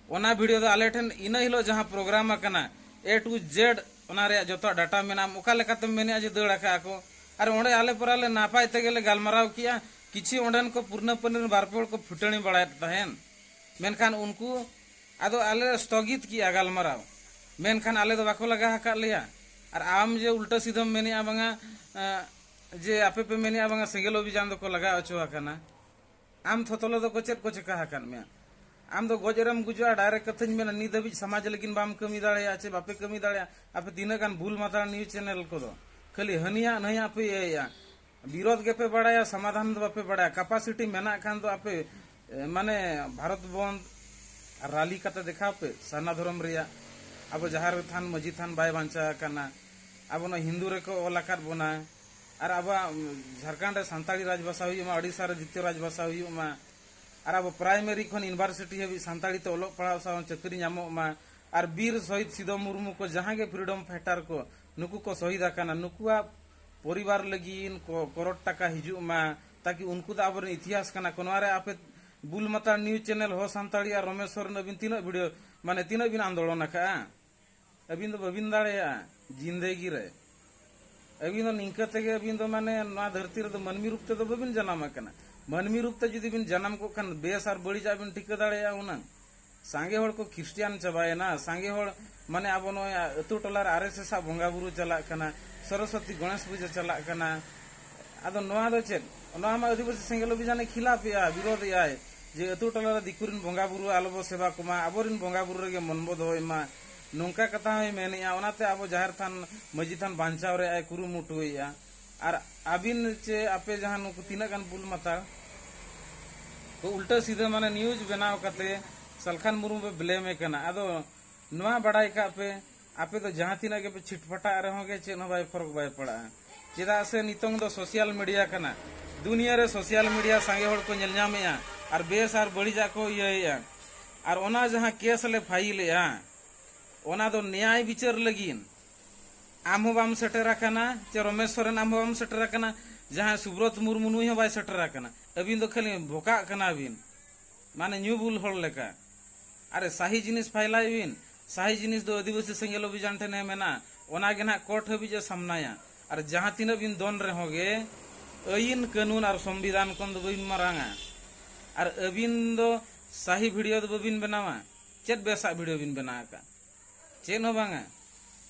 ᱚᱱᱟ ᱵᱷᱤᱰᱤᱭᱳ ᱫᱚ ᱟᱞᱮ ᱴᱷᱮᱱ ᱤᱱᱟᱹ ᱦᱤᱞᱳᱜ ᱡᱟᱦᱟᱸ ᱯᱨᱳᱜᱨᱟᱢ ᱟᱠᱟᱱᱟ, A to Z ᱚᱱᱟ ᱨᱮᱭᱟᱜ ᱡᱚᱛᱚ ᱰᱟᱴᱟ ᱢᱮᱱᱟᱜᱼᱟ᱾ ᱚᱠᱟ ᱞᱮᱠᱟᱛᱮᱢ ᱢᱮᱱᱮᱫᱼᱟ ᱡᱮ ᱫᱟᱹᱲ ᱟᱠᱟᱜᱼᱟ ᱠᱚ? ᱟᱨ ᱚᱸᱰᱮ ᱟᱞᱮ ᱯᱚᱨᱟ ᱞᱮ ᱱᱟᱯᱟᱭ ᱛᱮᱜᱮ ᱞᱮ ᱜᱟᱞᱢᱟᱨᱟᱣ ᱠᱮᱜᱼᱟ᱾ ᱠᱤᱪᱷᱩ ᱚᱸᱰᱮᱱ ᱠᱚ ᱯᱩᱨᱱᱟᱹ ᱯᱟᱹᱱᱤᱨ ᱵᱟᱨ ᱯᱮ ᱦᱚᱲ ᱠᱚ ᱯᱷᱩᱴᱟᱹᱱᱤ ᱵᱟᱲᱟᱭᱮᱫ ᱛᱟᱦᱮᱱ, ᱢᱮᱱᱠᱷᱟᱱ ᱩᱱᱠᱩ ᱟᱫᱚ ᱟᱞᱮ ᱞᱮ ᱥᱛᱷᱚᱜᱤᱛ ᱠᱮᱜᱼᱟ ᱜᱟᱞᱢᱟᱨᱟᱣ᱾ ᱢᱮᱱᱠᱷᱟᱱ ᱟᱞᱮ ᱫᱚ ᱵᱟᱠᱚ ᱞᱟᱜᱟ ᱟᱠᱟᱫ ᱞᱮᱭᱟ᱾ ᱟᱨ ᱟᱢ ᱡᱮ ᱩᱞᱴᱟᱹ ᱥᱤᱫᱷᱟᱹᱢ ᱢᱮᱱᱮᱜᱼᱟ ᱵᱟᱝᱟ, ᱮᱸ, ᱡᱮ ᱟᱯᱮ ᱯᱮ ᱢᱮᱱᱮᱜᱼᱟ ᱵᱟᱝᱟ ᱥᱮᱸᱜᱮᱞ ᱚᱵᱷᱤᱡᱟᱱ ᱫᱚᱠᱚ ᱞᱟᱜᱟ ᱦᱚᱪᱚ ᱟᱠᱟᱱᱟ, ᱟᱢ ᱛᱷᱚᱛᱚᱞᱚ ᱫᱚᱠᱚ ᱪᱮᱫ ᱠᱚ ᱪᱮᱠᱟ ᱟᱠᱟᱫ ᱢᱮᱭᱟ? ᱟᱢ ᱫᱚ ᱜᱚᱡ ᱨᱮᱢ ᱜᱩᱡᱩᱜᱼᱟ, ᱰᱟᱭᱨᱮᱠᱴ ᱠᱟᱛᱷᱟᱧ ᱢᱮᱱᱟ, ᱱᱤᱛ ᱫᱷᱟᱹᱵᱤᱡ ᱥᱚᱢᱟᱡᱽ ᱞᱟᱹᱜᱤᱫ ᱵᱟᱢ ᱠᱟᱹᱢᱤ ᱫᱟᱲᱮᱭᱟᱜᱼᱟ ᱪᱮ ᱵᱟᱯᱮ ᱠᱟᱹᱢᱤ ᱫᱟᱲᱮᱭᱟᱜᱼᱟ᱾ ᱟᱯᱮ ᱛᱤᱱᱟᱹᱜ ᱜᱟᱱ ᱵᱩᱞ ᱢᱟᱛᱟᱞ ᱱᱤᱭᱩᱡᱽ ᱪᱮᱱᱮᱞ ᱠᱚᱫᱚ ᱠᱷᱟᱹᱞᱤ ᱦᱟᱹᱱᱤᱭᱟᱜ ᱱᱟᱹᱭᱟᱜ ᱯᱮ ᱤᱭᱟᱹᱭᱟ, ᱵᱤᱨᱳᱫᱷ ᱜᱮᱯᱮ ᱵᱟᱲᱟᱭᱟ, ᱥᱚᱢᱟᱫᱷᱟᱱ ᱫᱚ ᱵᱟᱯᱮ ᱵᱟᱲᱟᱭᱟ᱾ ᱠᱮᱯᱟᱥᱤᱴᱤ ᱢᱮᱱᱟᱜ ᱠᱷᱟᱱ ᱫᱚ ᱟᱯᱮ, ᱮ, ᱢᱟᱱᱮ ᱵᱷᱟᱨᱚᱛ ᱵᱚᱱᱫᱷ ᱨᱟᱞᱤ ᱠᱟᱛᱮ ᱫᱮᱠᱷᱟᱣ ᱯᱮ, ᱥᱟᱨᱱᱟ ᱫᱷᱚᱨᱚᱢ ᱨᱮᱭᱟᱜ, ᱟᱵᱚ ᱡᱟᱦᱮᱨ ᱛᱷᱟᱱ ᱢᱟᱹᱡᱷᱤ ᱛᱷᱟᱱ ᱵᱟᱭ ᱵᱟᱧᱪᱟᱣ ᱟᱠᱟᱱᱟ, ᱟᱵᱚ ᱱᱚᱣᱟ ᱦᱤᱱᱫᱩ ᱨᱮᱠᱚ ᱚᱞ ᱟᱠᱟᱫ ᱵᱚᱱᱟ, ᱟᱨ ᱟᱵᱚᱣᱟᱜ, ᱩᱢ, ᱡᱷᱟᱲᱠᱷᱚᱸᱰ ᱨᱮ ᱥᱟᱱᱛᱟᱲᱤ ᱨᱟᱡᱽᱵᱷᱟᱥᱟ ᱦᱩᱭᱩᱜ ᱢᱟ, ᱳᱰᱤᱥᱟ ᱨᱮ ᱫᱤᱛᱤᱭᱚ ᱨᱟᱡᱽᱵᱷᱟᱥᱟ ᱦᱩᱭᱩᱜ ᱢᱟ, ᱟᱨ ᱟᱵᱚ ᱯᱨᱟᱭᱢᱟᱨᱤ ᱠᱷᱚᱱ ᱤᱭᱩᱱᱤᱵᱷᱟᱨᱥᱤᱴᱤ ᱦᱟᱹᱵᱤᱡ ᱥᱟᱱᱛᱟᱲᱤ ᱛᱮ ᱚᱞᱚᱜ ᱯᱟᱲᱦᱟᱣ ᱥᱟᱶ ᱪᱟᱹᱠᱨᱤ ᱧᱟᱢᱚᱜ ᱢᱟ, ᱟᱨ ᱵᱤᱨ ᱥᱚᱦᱤᱫ ᱥᱤᱫᱚ ᱢᱩᱨᱢᱩ ᱠᱚ ᱡᱟᱦᱟᱸ ᱜᱮ ᱯᱷᱨᱤᱰᱚᱢ ᱯᱷᱟᱭᱴᱟᱨ ᱠᱚ, ᱱᱩᱠᱩ ᱠᱚ ᱥᱚᱦᱤᱫ ᱟᱠᱟᱱᱟ, ᱱᱩᱠᱩᱣᱟᱜ ᱯᱚᱨᱤᱵᱟᱨ ᱞᱟᱹᱜᱤᱫ ᱠᱚ-, ᱠᱚᱨᱳᱲ ᱴᱟᱠᱟ ᱦᱤᱡᱩᱜ ᱢᱟ, ᱛᱟᱠᱤ ᱩᱱᱠᱩ ᱫᱚ ᱟᱵᱚᱨᱮᱱ ᱤᱛᱤᱦᱟᱥ ᱠᱟᱱᱟ ᱠᱚ᱾ ᱱᱚᱣᱟ ᱨᱮ ᱟᱯᱮ ᱵᱩᱞ ᱢᱟᱛᱟᱞ ᱱᱤᱭᱩᱡᱽ ᱪᱮᱱᱮᱞ ᱦᱚ ᱥᱟᱱᱛᱟᱲᱤ ᱟᱨ ᱨᱚᱢᱮᱥ ᱥᱚᱨᱮᱱ ᱟᱹᱵᱤᱱ ᱛᱤᱱᱟᱹᱜ ᱵᱷᱤᱰᱤᱭᱳ, ᱢᱟᱱᱮ ᱛᱤᱱᱟᱹᱜ ᱵᱤᱱ ᱟᱱᱫᱳᱞᱚᱱ ᱟᱠᱟᱜᱼᱟ? ᱟᱹᱵᱤᱱ ᱫᱚ ᱵᱟᱹᱵᱤᱱ ᱫᱟᱲᱮᱭᱟᱜᱼᱟ ᱡᱤᱱᱫᱮᱜᱤ ᱨᱮ᱾ ᱟᱹᱵᱤᱱ ᱫᱚ ᱱᱤᱝᱠᱟᱹ ᱛᱮᱜᱮ ᱟᱹᱵᱤᱱ ᱫᱚ ᱢᱟᱱᱮ ᱱᱚᱣᱟ ᱫᱷᱟᱹᱨᱛᱤ ᱨᱮᱫᱚ ᱢᱟᱹᱱᱢᱤ ᱨᱩᱯ ᱛᱮᱫᱚ ᱵᱟᱹᱵᱤᱱ ᱡᱟᱱᱟᱢ ᱟᱠᱟᱱᱟ᱾ ᱢᱟᱹᱱᱢᱤ ᱨᱩᱯ ᱛᱮ ᱡᱩᱫᱤ ᱵᱤᱱ ᱡᱟᱱᱟᱢ ᱠᱚᱜ ᱠᱷᱟᱱ ᱵᱮᱥ ᱟᱨ ᱵᱟᱹᱲᱤᱡᱟᱜ ᱵᱤᱱ ᱴᱷᱤᱠᱟᱹ ᱫᱟᱲᱮᱭᱟᱜᱼᱟ ᱦᱩᱱᱟᱹᱝ᱾ ᱥᱟᱸᱜᱮ ᱦᱚᱲ ᱠᱚ ᱠᱷᱨᱤᱥᱴᱤᱭᱟᱱ ᱪᱟᱵᱟᱭᱮᱱᱟ, ᱥᱟᱸᱜᱮ ᱦᱚᱲ ᱢᱟᱱᱮ ᱟᱵᱚ ᱱᱚᱜᱼᱚᱭ ᱟᱹᱛᱩ ᱴᱚᱞᱟ ᱨᱮ ᱟᱨ ᱮᱥ ᱮᱥ ᱟᱜ ᱵᱚᱸᱜᱟ ᱵᱩᱨᱩ ᱪᱟᱞᱟᱜ ᱠᱟᱱᱟ, ᱥᱚᱨᱚᱥᱚᱛᱤ ᱜᱚᱬᱮᱥ ᱯᱩᱡᱟᱹ ᱪᱟᱞᱟᱜ ᱠᱟᱱᱟ᱾ ᱟᱫᱚ ᱱᱚᱣᱟ ᱫᱚ ᱪᱮᱫ? ᱱᱚᱣᱟ ᱢᱟ ᱟᱹᱫᱤᱵᱟᱹᱥᱤ ᱥᱮᱸᱜᱮᱞ ᱚᱵᱷᱤᱡᱟᱱᱮ ᱠᱷᱤᱞᱟᱯ ᱮᱜᱼᱟ, ᱵᱤᱨᱳᱫᱷ ᱮᱜᱼᱟᱭ, ᱡᱮ ᱟᱹᱛᱩ ᱴᱚᱞᱟ ᱨᱮ ᱫᱤᱠᱩ ᱨᱮᱱ ᱵᱚᱸᱜᱟ ᱵᱩᱨᱩ ᱟᱞᱚ ᱵᱚ ᱥᱮᱵᱟ ᱠᱚᱢᱟ, ᱟᱵᱚᱨᱮᱱ ᱵᱚᱸᱜᱟ ᱵᱩᱨᱩ ᱨᱮᱜᱮ ᱢᱚᱱ ᱵᱚ ᱫᱚᱦᱚᱭ ᱢᱟ, ᱱᱚᱝᱠᱟ ᱠᱟᱛᱷᱟ ᱦᱚᱸᱭ ᱢᱮᱱᱮᱜᱼᱟ᱾ ᱚᱱᱟᱛᱮ ᱟᱵᱚ ᱡᱟᱦᱮᱨ ᱛᱷᱟᱱ, ᱢᱟᱹᱡᱷᱤ ᱛᱷᱟᱱ ᱵᱟᱧᱪᱟᱣ ᱨᱮᱭᱟᱜ ᱮ ᱠᱩᱨᱩᱢᱩᱴᱩᱭᱮᱜᱼᱟ᱾ ᱟᱨ ᱟᱹᱵᱤᱱ ᱪᱮ ᱟᱯᱮ ᱡᱟᱦᱟᱸ ᱱᱩᱠᱩ ᱛᱤᱱᱟᱹᱜ ᱜᱟᱱ ᱵᱩᱞ ᱢᱟᱛᱟᱞ ᱠᱚ ᱩᱞᱴᱟᱹ ᱥᱤᱫᱷᱟᱹ ᱢᱟᱱᱮ ᱱᱤᱭᱩᱡᱽ ᱵᱮᱱᱟᱣ ᱠᱟᱛᱮ ᱥᱟᱞᱠᱷᱟᱱ ᱢᱩᱨᱢᱩ ᱯᱮ ᱵᱞᱮᱢᱮ ᱠᱟᱱᱟ᱾ ᱟᱫᱚ ᱱᱚᱣᱟ ᱵᱟᱲᱟᱭ ᱠᱟᱜ ᱯᱮ, ᱟᱯᱮ ᱫᱚ ᱡᱟᱦᱟᱸ ᱛᱤᱱᱟᱹᱜ ᱜᱮᱯᱮ ᱪᱷᱤᱴᱯᱟᱴᱟᱜ ᱨᱮᱦᱚᱸ ᱜᱮ ᱪᱮᱫ ᱦᱚᱸ ᱵᱟᱭ ᱯᱷᱚᱨᱚᱠ ᱵᱟᱭ ᱯᱟᱲᱟᱜᱼᱟ᱾ ᱪᱮᱫᱟᱜ ᱥᱮ ᱱᱤᱛᱚᱝ ᱫᱚ ᱥᱳᱥᱟᱞ ᱢᱤᱰᱤᱭᱟ ᱠᱟᱱᱟ, ᱫᱩᱱᱤᱭᱟᱹ ᱨᱮ ᱥᱳᱥᱟᱞ ᱢᱤᱰᱤᱭᱟ ᱥᱟᱸᱜᱮ ᱦᱚᱲ ᱠᱚ ᱧᱮᱞ ᱧᱟᱢᱮᱜᱼᱟ ᱟᱨ ᱵᱮᱥ ᱟᱨ ᱵᱟᱹᱲᱤᱡᱟᱜ ᱠᱚ ᱤᱭᱟᱹᱭᱮᱜᱼᱟ᱾ ᱟᱨ ᱚᱱᱟ ᱡᱟᱦᱟᱸ ᱠᱮᱥ ᱞᱮ ᱯᱷᱟᱭᱤᱞᱮᱜᱼᱟ, ᱚᱱᱟ ᱫᱚ ᱱᱮᱭᱟᱭ ᱵᱤᱪᱟᱹᱨ ᱞᱟᱹᱜᱤᱫ ᱟᱢ ᱦᱚᱸ ᱵᱟᱢ ᱥᱮᱴᱮᱨ ᱟᱠᱟᱱᱟ, ᱪᱮ ᱨᱚᱢᱮᱥ ᱥᱚᱨᱮᱱ ᱟᱢ ᱦᱚᱸ ᱵᱟᱢ ᱥᱮᱴᱮᱨ ᱟᱠᱟᱱᱟ, ᱡᱟᱦᱟᱸᱭ ᱥᱩᱵᱨᱚᱛ ᱢᱩᱨᱢᱩ ᱱᱩᱭ ᱦᱚᱸ ᱵᱟᱭ ᱥᱮᱴᱮᱨ ᱟᱠᱟᱱᱟ᱾ ᱟᱹᱵᱤᱱ ᱫᱚ ᱠᱷᱟᱹᱞᱤ ᱵᱷᱚᱠᱟᱜ ᱠᱟᱱᱟ ᱵᱤᱱ, ᱢᱟᱱᱮ ᱧᱩ ᱵᱩᱞ ᱦᱚᱲ ᱞᱮᱠᱟ᱾ ᱟᱨᱮ ᱥᱟᱦᱤ ᱡᱤᱱᱤᱥ ᱯᱷᱟᱭᱞᱟᱭ ᱵᱤᱱ, ᱥᱟᱦᱤ ᱡᱤᱱᱤᱥ ᱫᱚ ᱟᱹᱫᱤᱵᱟᱹᱥᱤ ᱥᱮᱸᱜᱮᱞ ᱚᱵᱷᱤᱡᱟᱱ ᱴᱷᱮᱱ ᱮ ᱢᱮᱱᱟ, ᱚᱱᱟ ᱜᱮ ᱱᱟᱦᱟᱜ ᱠᱳᱨᱴ ᱦᱟᱹᱵᱤᱡ ᱮ ᱥᱟᱢᱱᱟᱭᱟ᱾ ᱟᱨ ᱡᱟᱦᱟᱸ ᱛᱤᱱᱟᱹᱜ ᱵᱤᱱ ᱫᱚᱱ ᱨᱮᱦᱚᱸ ᱜᱮ ᱟᱹᱭᱤᱱ ᱠᱟᱹᱱᱩᱱ ᱟᱨ ᱥᱚᱝᱵᱤᱫᱷᱟᱱ ᱠᱷᱚᱱ ᱫᱚ ᱵᱟᱹᱵᱤᱱ ᱢᱟᱨᱟᱝᱟ᱾ ᱟᱨ ᱟᱹᱵᱤᱱ ᱫᱚ ᱥᱟᱦᱤ ᱵᱷᱤᱰᱤᱭᱳ ᱫᱚ ᱵᱟᱹᱵᱤᱱ ᱵᱮᱱᱟᱣᱟ᱾ ᱪᱮᱫ ᱵᱮᱥᱟᱜ ᱵᱷᱤᱰᱤᱭᱳ ᱵᱤᱱ ᱵᱮᱱᱟᱣ ᱟᱠᱟᱫ? ᱪᱮᱫ ᱦᱚᱸ ᱵᱟᱝᱟ᱾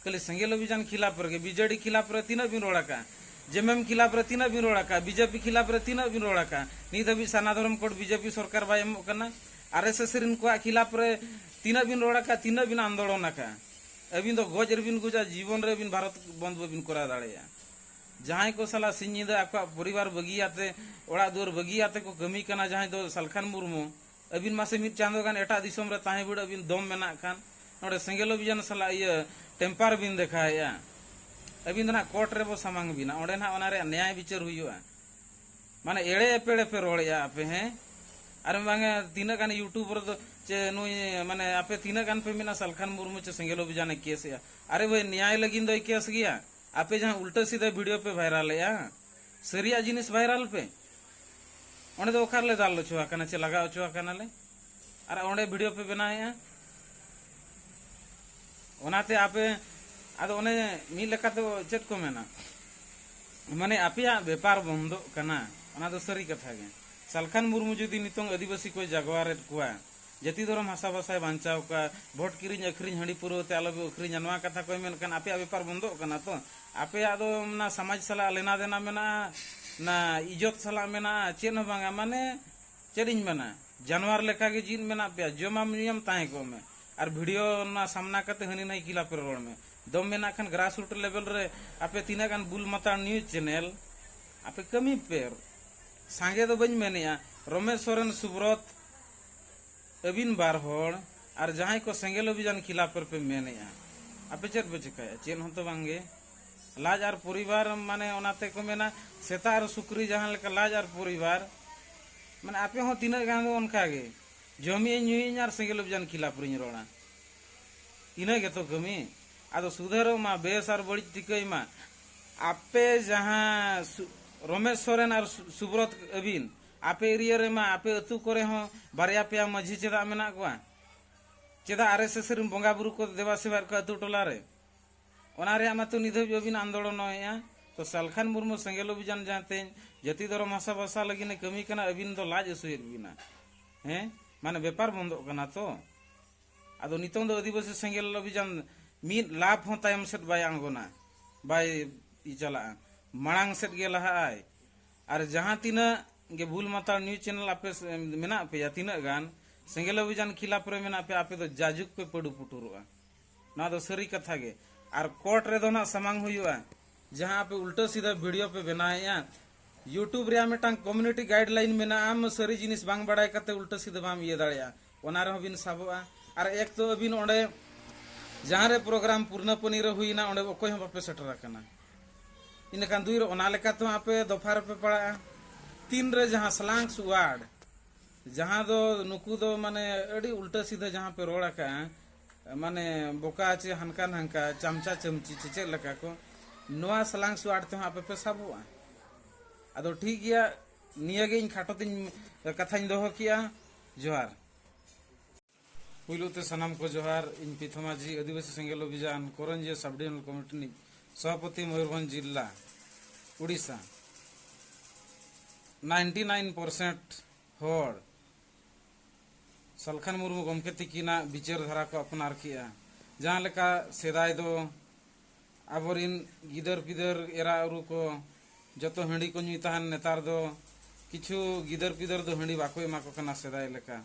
ᱠᱷᱟᱹᱞᱤ ᱥᱮᱸᱜᱮᱞ ᱚᱵᱷᱤᱡᱟᱱ ᱠᱷᱤᱞᱟᱯ ᱨᱮᱜᱮ, ᱵᱤᱡᱮᱰᱤ ᱠᱷᱤᱞᱟᱯ ᱨᱮ ᱛᱤᱱᱟᱹᱜ ᱵᱤᱱ ᱨᱚᱲ ᱟᱠᱟᱫ? ᱡᱮᱢᱮᱢ ᱠᱷᱤᱞᱟᱯ ᱨᱮ ᱛᱤᱱᱟᱹᱜ ᱵᱤᱱ ᱨᱚᱲ ᱟᱠᱟᱫ? ᱵᱤᱡᱮᱯᱤ ᱠᱷᱤᱞᱟᱯ ᱨᱮ ᱛᱤᱱᱟᱹᱜ ᱵᱤᱱ ᱨᱚᱲ ᱟᱠᱟᱫ? ᱱᱤᱛ ᱦᱟᱹᱵᱤᱡ ᱥᱟᱨᱱᱟ ᱫᱷᱚᱨᱚᱢ ᱠᱳᱰ ᱵᱤᱡᱮᱯᱤ ᱥᱚᱨᱠᱟᱨ ᱵᱟᱭ ᱮᱢᱚᱜ ᱠᱟᱱᱟ᱾ ᱟᱨ ᱮᱥ ᱮᱥ ᱨᱮᱱ ᱠᱚᱣᱟᱜ ᱠᱷᱤᱞᱟᱯ ᱨᱮ ᱛᱤᱱᱟᱹᱜ ᱵᱤᱱ ᱨᱚᱲ ᱟᱠᱟᱫ? ᱛᱤᱱᱟᱹᱜ ᱵᱤᱱ ᱟᱱᱫᱳᱞᱚᱱ ᱟᱠᱟᱫ? ᱟᱹᱵᱤᱱ ᱫᱚ ᱜᱚᱡ ᱨᱮᱵᱤᱱ ᱜᱚᱡᱟ, ᱡᱤᱵᱚᱱ ᱨᱮ ᱟᱹᱵᱤᱱ ᱵᱷᱟᱨᱚᱛ ᱵᱚᱱᱫ ᱵᱟᱹᱵᱤᱱ ᱠᱚᱨᱟᱣ ᱫᱟᱲᱮᱭᱟᱜᱼᱟ᱾ ᱡᱟᱦᱟᱸᱭ ᱠᱚ ᱥᱟᱞᱟᱜ ᱥᱤᱧ ᱧᱤᱫᱟᱹ ᱟᱠᱚᱣᱟᱜ ᱯᱚᱨᱤᱵᱟᱨ ᱵᱟᱹᱜᱤᱭᱟᱛᱮ, ᱚᱲᱟᱜ ᱫᱩᱣᱟᱹᱨ ᱵᱟᱹᱜᱤᱭᱟᱛᱮ ᱠᱚ ᱠᱟᱹᱢᱤ ᱠᱟᱱᱟ, ᱡᱟᱦᱟᱸᱭ ᱫᱚ ᱥᱟᱞᱠᱷᱟᱱ ᱢᱩᱨᱢᱩ, ᱟᱹᱵᱤᱱ ᱢᱟᱥᱮ ᱢᱤᱫ ᱪᱟᱸᱫᱳ ᱜᱟᱱ ᱮᱴᱟᱜ ᱫᱤᱥᱚᱢ ᱨᱮ ᱛᱟᱦᱮᱸ ᱵᱤᱰᱟᱹᱜ ᱵᱤᱱ, ᱫᱚᱢ ᱢᱮᱱᱟᱜ ᱠᱷᱟᱱ᱾ ᱱᱚᱰᱮ ᱥᱮᱸᱜᱮᱞ ᱚᱵᱷᱤᱡᱟᱱ ᱥᱟᱞᱟᱜ ᱤᱭᱟᱹ ᱴᱮᱢᱯᱟᱨ ᱵᱤᱱ ᱫᱮᱠᱷᱟᱣᱮᱫᱼᱟ᱾ ᱟᱹᱵᱤᱱ ᱫᱚ ᱱᱟᱦᱟᱜ ᱠᱳᱨᱴ ᱨᱮᱵᱚ ᱥᱟᱢᱟᱝ ᱵᱤᱱᱟ, ᱚᱸᱰᱮ ᱱᱟᱦᱟᱜ ᱚᱱᱟ ᱨᱮᱭᱟᱜ ᱱᱮᱭᱟᱭ ᱵᱤᱪᱟᱹᱨ ᱦᱩᱭᱩᱜᱼᱟ᱾ ᱢᱟᱱᱮ ᱮᱲᱮ ᱮᱯᱮᱲᱮ ᱯᱮ ᱨᱚᱲᱮᱫᱼᱟ ᱟᱯᱮ, ᱦᱮᱸ? ᱟᱨ ᱵᱟᱝ ᱛᱤᱱᱟᱹᱜ ᱜᱟᱱ ᱭᱩᱴᱩᱵᱽ ᱨᱮᱫᱚ ᱪᱮ ᱱᱩᱭ ᱢᱟᱱᱮ ᱟᱯᱮ ᱛᱤᱱᱟᱹᱜ ᱜᱟᱱ ᱯᱮ ᱢᱮᱱᱟ ᱥᱟᱞᱠᱷᱟᱱ ᱢᱩᱨᱢᱩ ᱪᱮ ᱥᱮᱸᱜᱮᱞ ᱚᱵᱷᱤᱡᱟᱱᱮ ᱠᱮᱥ ᱮᱜᱼᱟ? ᱟᱨᱮ ᱵᱷᱟᱹᱭ, ᱱᱮᱭᱟᱭ ᱞᱟᱹᱜᱤᱫ ᱫᱚᱭ ᱠᱮᱥ ᱜᱮᱭᱟ᱾ ᱟᱯᱮ ᱡᱟᱦᱟᱸ ᱩᱞᱴᱟᱹ ᱥᱤᱫᱷᱟᱹ ᱵᱷᱤᱰᱤᱭᱳ ᱯᱮ ᱵᱷᱟᱭᱨᱟᱞᱮᱜᱼᱟ, ᱥᱟᱹᱨᱤᱭᱟᱜ ᱡᱤᱱᱤᱥ ᱵᱷᱟᱭᱨᱟᱞ ᱯᱮ᱾ ᱚᱸᱰᱮ ᱫᱚ ᱚᱠᱟ ᱨᱮᱞᱮ ᱫᱟᱞ ᱦᱚᱪᱚ ᱟᱠᱟᱱᱟ ᱪᱮ ᱞᱟᱜᱟᱣ ᱦᱚᱪᱚ ᱟᱠᱟᱱᱟᱞᱮ? ᱟᱨ ᱚᱸᱰᱮ ᱵᱷᱤᱰᱤᱭᱳ ᱯᱮ ᱵᱮᱱᱟᱣᱮᱜᱼᱟ᱾ ᱚᱱᱟᱛᱮ ᱟᱯᱮ, ᱟᱫᱚ ᱚᱱᱮ ᱢᱤᱫ ᱞᱮᱠᱟᱛᱮ ᱪᱮᱫ ᱠᱚ ᱢᱮᱱᱟ, ᱢᱟᱱᱮ ᱟᱯᱮᱭᱟᱜ ᱵᱮᱯᱟᱨ ᱵᱚᱱᱫᱚᱜ ᱠᱟᱱᱟ᱾ ᱚᱱᱟ ᱫᱚ ᱥᱟᱹᱨᱤ ᱠᱟᱛᱷᱟ ᱜᱮ᱾ ᱥᱟᱞᱠᱷᱟᱱ ᱢᱩᱨᱢᱩ ᱡᱩᱫᱤ ᱱᱤᱛᱚᱝ ᱟᱹᱫᱤᱵᱟᱹᱥᱤ ᱠᱚᱭ ᱡᱟᱜᱣᱟᱨᱮᱫ ᱠᱚᱣᱟ, ᱡᱟᱹᱛᱤ ᱫᱷᱚᱨᱚᱢ ᱦᱟᱥᱟ ᱵᱷᱟᱥᱟᱭ ᱵᱟᱧᱪᱟᱣ ᱠᱚᱣᱟ, ᱵᱷᱳᱴ ᱠᱤᱨᱤᱧ ᱟᱹᱠᱷᱨᱤᱧ, ᱦᱟᱺᱰᱤ ᱯᱟᱹᱨᱣᱟᱹ ᱛᱮ ᱟᱞᱚ ᱵᱚ ᱟᱹᱠᱷᱨᱤᱧᱟ, ᱱᱚᱣᱟ ᱠᱟᱛᱷᱟ ᱠᱚᱭ ᱢᱮᱱᱠᱷᱟᱱ ᱟᱯᱮᱭᱟᱜ ᱵᱮᱯᱟᱨ ᱵᱚᱱᱫᱚᱜ ᱠᱟᱱᱟ ᱛᱚ? ᱟᱯᱮᱭᱟᱜ ᱫᱚ ᱚᱱᱟ ᱥᱚᱢᱟᱡᱽ ᱥᱟᱞᱟᱜ ᱞᱮᱱᱟ ᱫᱮᱱᱟ ᱢᱮᱱᱟᱜᱼᱟ, ᱚᱱᱟ ᱤᱡᱽᱡᱚᱛ ᱥᱟᱞᱟᱜ ᱢᱮᱱᱟᱜᱼᱟ, ᱪᱮᱫ ᱦᱚᱸ ᱵᱟᱝᱟ᱾ ᱢᱟᱱᱮ ᱪᱮᱫ ᱤᱧ ᱢᱮᱱᱟ, ᱡᱟᱱᱣᱟᱨ ᱞᱮᱠᱟᱜᱮ ᱡᱤᱣᱮᱫ ᱢᱮᱱᱟᱜ ᱯᱮᱭᱟ, ᱡᱚᱢᱟᱢ ᱧᱩᱭᱟᱢ ᱛᱟᱦᱮᱸ ᱠᱚᱜ ᱢᱮ, ᱟᱨ ᱵᱷᱤᱰᱤᱭᱳ ᱚᱱᱟ ᱥᱟᱢᱱᱟ ᱠᱟᱛᱮ ᱦᱟᱹᱱᱤ ᱱᱟᱹᱭ ᱠᱷᱤᱞᱟᱯ ᱨᱮ ᱨᱚᱲ ᱢᱮ᱾ ᱫᱚᱢ ᱢᱮᱱᱟᱜ ᱠᱷᱟᱱ grassroots level ᱨᱮ ᱟᱯᱮ ᱛᱤᱱᱟᱹᱜ ᱜᱟᱱ ᱵᱩᱞ ᱢᱟᱛᱟᱞ news channel ᱟᱯᱮ ᱠᱟᱹᱢᱤ ᱯᱮ, ᱥᱟᱸᱜᱮ ᱫᱚ ᱵᱟᱹᱧ ᱢᱮᱱᱮᱜᱼᱟ᱾ ᱨᱚᱢᱮᱥ ᱥᱚᱨᱮᱱ, ᱥᱩᱵᱨᱚᱛ, ᱟᱹᱵᱤᱱ ᱵᱟᱨ ᱦᱚᱲ ᱟᱨ ᱡᱟᱦᱟᱸᱭ ᱠᱚ ᱥᱮᱸᱜᱮᱞ ᱚᱵᱷᱤᱡᱟᱱ ᱠᱷᱤᱞᱟᱯ ᱨᱮᱯᱮ ᱢᱮᱱᱮᱜᱼᱟ, ᱟᱯᱮ ᱪᱮᱫ ᱯᱮ ᱪᱮᱠᱟᱭᱟ? ᱪᱮᱫ ᱦᱚᱸᱛᱚ ᱵᱟᱝᱜᱮ᱾ ᱞᱟᱡ ᱟᱨ ᱯᱚᱨᱤᱵᱟᱨ, ᱢᱟᱱᱮ ᱚᱱᱟᱛᱮ ᱠᱚ ᱢᱮᱱᱟ ᱥᱮᱛᱟ ᱟᱨ ᱥᱩᱠᱨᱤ ᱡᱟᱦᱟᱸ ᱞᱮᱠᱟ ᱞᱟᱡ ᱟᱨ ᱯᱚᱨᱤᱵᱟᱨ, ᱢᱟᱱᱮ ᱟᱯᱮ ᱦᱚᱸ ᱛᱤᱱᱟᱹᱜ ᱜᱟᱱ ᱫᱚ ᱚᱱᱠᱟ ᱜᱮ, ᱡᱚᱢᱮᱜ ᱟᱹᱧ ᱧᱩᱭᱮᱜ ᱟᱹᱧ ᱟᱨ ᱥᱮᱸᱜᱮᱞ ᱚᱵᱷᱤᱡᱟᱱ ᱠᱷᱤᱞᱟᱯ ᱨᱤᱧ ᱨᱚᱲᱟ᱾ ᱤᱱᱟᱹ ᱜᱮᱛᱚ ᱠᱟᱹᱢᱤ᱾ ᱟᱫᱚ ᱥᱩᱫᱷᱟᱹᱨᱚᱜ ᱢᱟ, ᱵᱮᱥ ᱟᱨ ᱵᱟᱹᱲᱤᱡ ᱴᱷᱤᱠᱟᱹᱭ ᱢᱟ᱾ ᱟᱯᱮ ᱡᱟᱦᱟᱸ ᱥᱩ-, ᱨᱚᱢᱮᱥ ᱥᱚᱨᱮᱱ ᱟᱨ ᱥᱩ-, ᱥᱩᱵᱨᱚᱛ ᱟᱹᱵᱤᱱ, ᱟᱯᱮ ᱮᱨᱤᱭᱟ ᱨᱮᱢᱟ, ᱟᱯᱮ ᱟᱹᱛᱩ ᱠᱚᱨᱮ ᱦᱚᱸ ᱵᱟᱨᱭᱟ ᱯᱮᱭᱟ ᱢᱟᱹᱡᱷᱤ ᱪᱮᱫᱟᱜ ᱢᱮᱱᱟᱜ ᱠᱚᱣᱟ? ᱪᱮᱫᱟᱜ ᱟᱨ ᱮᱥ ᱮᱥ ᱨᱮᱱ ᱵᱚᱸᱜᱟ ᱵᱩᱨᱩ ᱠᱚ ᱫᱮᱵᱟ ᱥᱮᱵᱟᱭᱮᱫ ᱠᱚᱣᱟ ᱟᱹᱛᱩ ᱴᱚᱞᱟ ᱨᱮ? ᱚᱱᱟ ᱨᱮᱭᱟᱜ ᱢᱟᱛᱚ ᱱᱤᱛ ᱫᱷᱟᱹᱵᱤᱡ ᱵᱟᱹᱵᱤᱱ ᱟᱱᱫᱳᱞᱚᱱᱚᱜᱼᱟ᱾ ᱛᱚ ᱥᱟᱞᱠᱷᱟᱱ ᱢᱩᱨᱢᱩ ᱥᱮᱸᱜᱮᱞ ᱚᱵᱷᱤᱡᱟᱱ ᱡᱟᱦᱟᱸ ᱛᱮᱦᱮᱧ ᱡᱟᱹᱛᱤ ᱫᱷᱚᱨᱚᱢ ᱦᱟᱥᱟ ᱵᱷᱟᱥᱟ ᱞᱟᱹᱜᱤᱫ ᱮ ᱠᱟᱹᱢᱤ ᱠᱟᱱᱟ, ᱟᱹᱵᱤᱱ ᱫᱚ ᱞᱟᱡ ᱟᱹᱥᱩᱭᱮᱫ ᱵᱤᱱᱟ᱾ ᱦᱮᱸ, ᱢᱟᱱᱮ ᱵᱮᱯᱟᱨ ᱵᱚᱱᱫᱚᱜ ᱠᱟᱱᱟ ᱛᱚ᱾ ᱟᱫᱚ ᱱᱤᱛᱚᱝ ᱫᱚ ᱟᱹᱫᱤᱵᱟᱹᱥᱤ ᱥᱮᱸᱜᱮᱞ ᱚᱵᱷᱤᱡᱟᱱ ᱢᱤᱫ ᱞᱟᱯ ᱦᱚᱸ ᱛᱟᱭᱚᱢ ᱥᱮᱫ ᱵᱟᱭ ᱟᱬᱜᱚᱱᱟ, ᱵᱟᱭ ᱪᱟᱞᱟᱜᱼᱟ, ᱢᱟᱲᱟᱝ ᱥᱮᱫ ᱜᱮ ᱞᱟᱦᱟᱜᱼᱟᱭ᱾ ᱟᱨ ᱡᱟᱦᱟᱸ ᱛᱤᱱᱟᱹᱜ ᱜᱮ ᱵᱩᱞ ᱢᱟᱛᱟᱞ news channel ᱟᱯᱮ ᱥᱮ-, ᱢᱮᱱᱟᱜ ᱯᱮᱭᱟ, ᱛᱤᱱᱟᱹᱜ ᱜᱟᱱ ᱥᱮᱸᱜᱮᱞ ᱚᱵᱷᱤᱡᱟᱱ ᱠᱷᱤᱞᱟᱯ ᱨᱮ ᱢᱮᱱᱟᱜ ᱯᱮᱭᱟ, ᱟᱯᱮ ᱫᱚ ᱡᱟᱡᱩᱜᱽ ᱯᱮ ᱯᱟᱹᱰᱩ ᱯᱩᱴᱩᱨᱚᱜᱼᱟ᱾ ᱱᱚᱣᱟ ᱫᱚ ᱥᱟᱹᱨᱤ ᱠᱟᱛᱷᱟ ᱜᱮ᱾ ᱟᱨ ᱠᱳᱨᱴ ᱨᱮᱫᱚ ᱱᱟᱜ ᱥᱟᱢᱟᱝ ᱦᱩᱭᱩᱜᱼᱟ, ᱡᱟᱦᱟᱸ ᱟᱯᱮ ᱩᱞᱴᱟᱹ ᱥᱤᱫᱷᱟᱹ ᱵᱷᱤᱰᱤᱭᱳ ᱯᱮ ᱵᱮᱱᱟᱣᱮᱫᱼᱟ᱾ YouTube ᱨᱮᱭᱟᱜ ᱢᱤᱫᱴᱟᱝ community guideline ᱢᱮᱱᱟᱜᱼᱟ, ᱟᱢ ᱥᱟᱹᱨᱤ ᱡᱤᱱᱤᱥ ᱵᱟᱝ ᱵᱟᱲᱟᱭ ᱠᱟᱛᱮ ᱩᱞᱴᱟᱹ ᱥᱤᱫᱷᱟᱹ ᱵᱟᱢ ᱤᱭᱟᱹ ᱫᱟᱲᱮᱭᱟᱜᱼᱟ, ᱚᱱᱟ ᱨᱮᱦᱚᱸ ᱵᱤᱱ ᱥᱟᱵᱚᱜᱼᱟ᱾ ᱟᱨ ᱮᱠ ᱛᱚ ᱟᱹᱵᱤᱱ ᱚᱸᱰᱮ ᱡᱟᱦᱟᱸ ᱨᱮ ᱯᱨᱳᱜᱨᱟᱢ ᱯᱩᱨᱱᱟᱯᱚᱱᱤ ᱨᱮ ᱦᱩᱭᱱᱟ, ᱚᱸᱰᱮ ᱚᱠᱚᱭ ᱦᱚᱸ ᱵᱟᱯᱮ ᱥᱮᱴᱮᱨ ᱟᱠᱟᱱᱟ᱾ ᱤᱱᱟᱹᱠᱷᱟᱱ ᱫᱩᱭ ᱨᱮ ᱚᱱᱟ ᱞᱮᱠᱟ ᱛᱮᱦᱚᱸ ᱟᱯᱮ ᱫᱚᱯᱷᱟ ᱨᱮᱯᱮ ᱯᱟᱲᱟᱜᱼᱟ᱾ ᱛᱤᱱ ᱨᱮ ᱡᱟᱦᱟᱸ ᱥᱞᱟᱝᱥ ᱣᱟᱨᱰ, ᱡᱟᱦᱟᱸ ᱫᱚ ᱱᱩᱠᱩ ᱫᱚ ᱢᱟᱱᱮ ᱟᱹᱰᱤ ᱩᱞᱴᱟᱹ ᱥᱤᱫᱷᱟᱹ ᱡᱟᱦᱟᱸ ᱯᱮ ᱨᱚᱲ ᱟᱠᱟᱜᱼᱟ, ᱢᱟᱱᱮ ᱵᱚᱠᱟ ᱪᱮ ᱦᱟᱱᱠᱟ ᱱᱟᱝᱠᱟ, ᱪᱟᱢᱪᱟ ᱪᱟᱢᱪᱤ ᱪᱮ ᱪᱮᱫ ᱞᱮᱠᱟ ᱠᱚ, ᱱᱚᱣᱟ ᱥᱟᱞᱟᱝ ᱥᱩᱣᱟᱴ ᱛᱮᱦᱚᱸ ᱟᱯᱮ ᱯᱮ ᱥᱟᱵᱚᱜᱼᱟ᱾ ᱟᱫᱚ ᱴᱷᱤᱠ ᱜᱮᱭᱟ, ᱱᱤᱭᱟᱹ ᱜᱮ ᱤᱧ ᱠᱷᱟᱴᱚ ᱛᱤᱧ ᱠᱟᱛᱷᱟᱧ ᱫᱚᱦᱚ ᱠᱮᱜᱼᱟ᱾ ᱡᱚᱦᱟᱨ᱾ ᱯᱩᱭᱞᱩ ᱛᱮ ᱥᱟᱱᱟᱢ ᱠᱚ ᱡᱚᱦᱟᱨ᱾ ᱤᱧ ᱯᱤᱛᱷᱚ ᱢᱟᱹᱡᱷᱤ, ᱟᱹᱫᱤᱵᱟᱹᱥᱤ ᱥᱮᱸᱜᱮᱞ ᱚᱵᱷᱤᱡᱟᱱ ᱠᱚᱨᱚᱧᱡᱤᱭᱟᱹ ᱥᱟᱵ ᱰᱤᱵᱤᱡᱚᱱᱟᱞ ᱠᱚᱢᱤᱴᱤ ᱨᱤᱱᱤᱡ ᱥᱚᱵᱷᱟᱯᱚᱛᱤ, ᱢᱚᱭᱩᱨᱵᱷᱚᱸᱡᱽ ᱡᱤᱞᱟ, ᱩᱲᱤᱥᱥᱟ᱾ ᱱᱟᱭᱤᱱᱴᱤ ᱱᱟᱭᱤᱱ ᱯᱟᱨᱥᱮᱱᱴ ᱦᱚᱲ ᱥᱟᱞᱠᱷᱟᱱ ᱢᱩᱨᱢᱩ ᱜᱚᱢᱠᱮ ᱛᱤᱠᱤᱱᱟᱜ ᱵᱤᱪᱟᱹᱨ ᱫᱷᱟᱨᱟ ᱠᱚ ᱟᱯᱱᱟᱨ ᱠᱮᱜᱼᱟ᱾ ᱡᱟᱦᱟᱸ ᱞᱮᱠᱟ ᱥᱮᱫᱟᱭ ᱫᱚ ᱟᱵᱚᱨᱤᱱ ᱜᱤᱫᱟᱹᱨ ᱯᱤᱫᱟᱹᱨ ᱮᱨᱟ ᱩᱨᱩ ᱠᱚ ᱡᱚᱛᱚ ᱦᱟᱺᱰᱤ ᱠᱚ ᱧᱩᱭ ᱛᱟᱦᱮᱱ, ᱱᱮᱛᱟᱨ ᱫᱚ ᱠᱤᱪᱷᱩ ᱜᱤᱫᱟᱹᱨ ᱯᱤᱫᱟᱹᱨ ᱫᱚ ᱦᱟᱺᱰᱤ ᱵᱟᱠᱚ ᱮᱢᱟ ᱠᱚ ᱠᱟᱱᱟ ᱥᱮᱫᱟᱭ ᱞᱮᱠᱟ᱾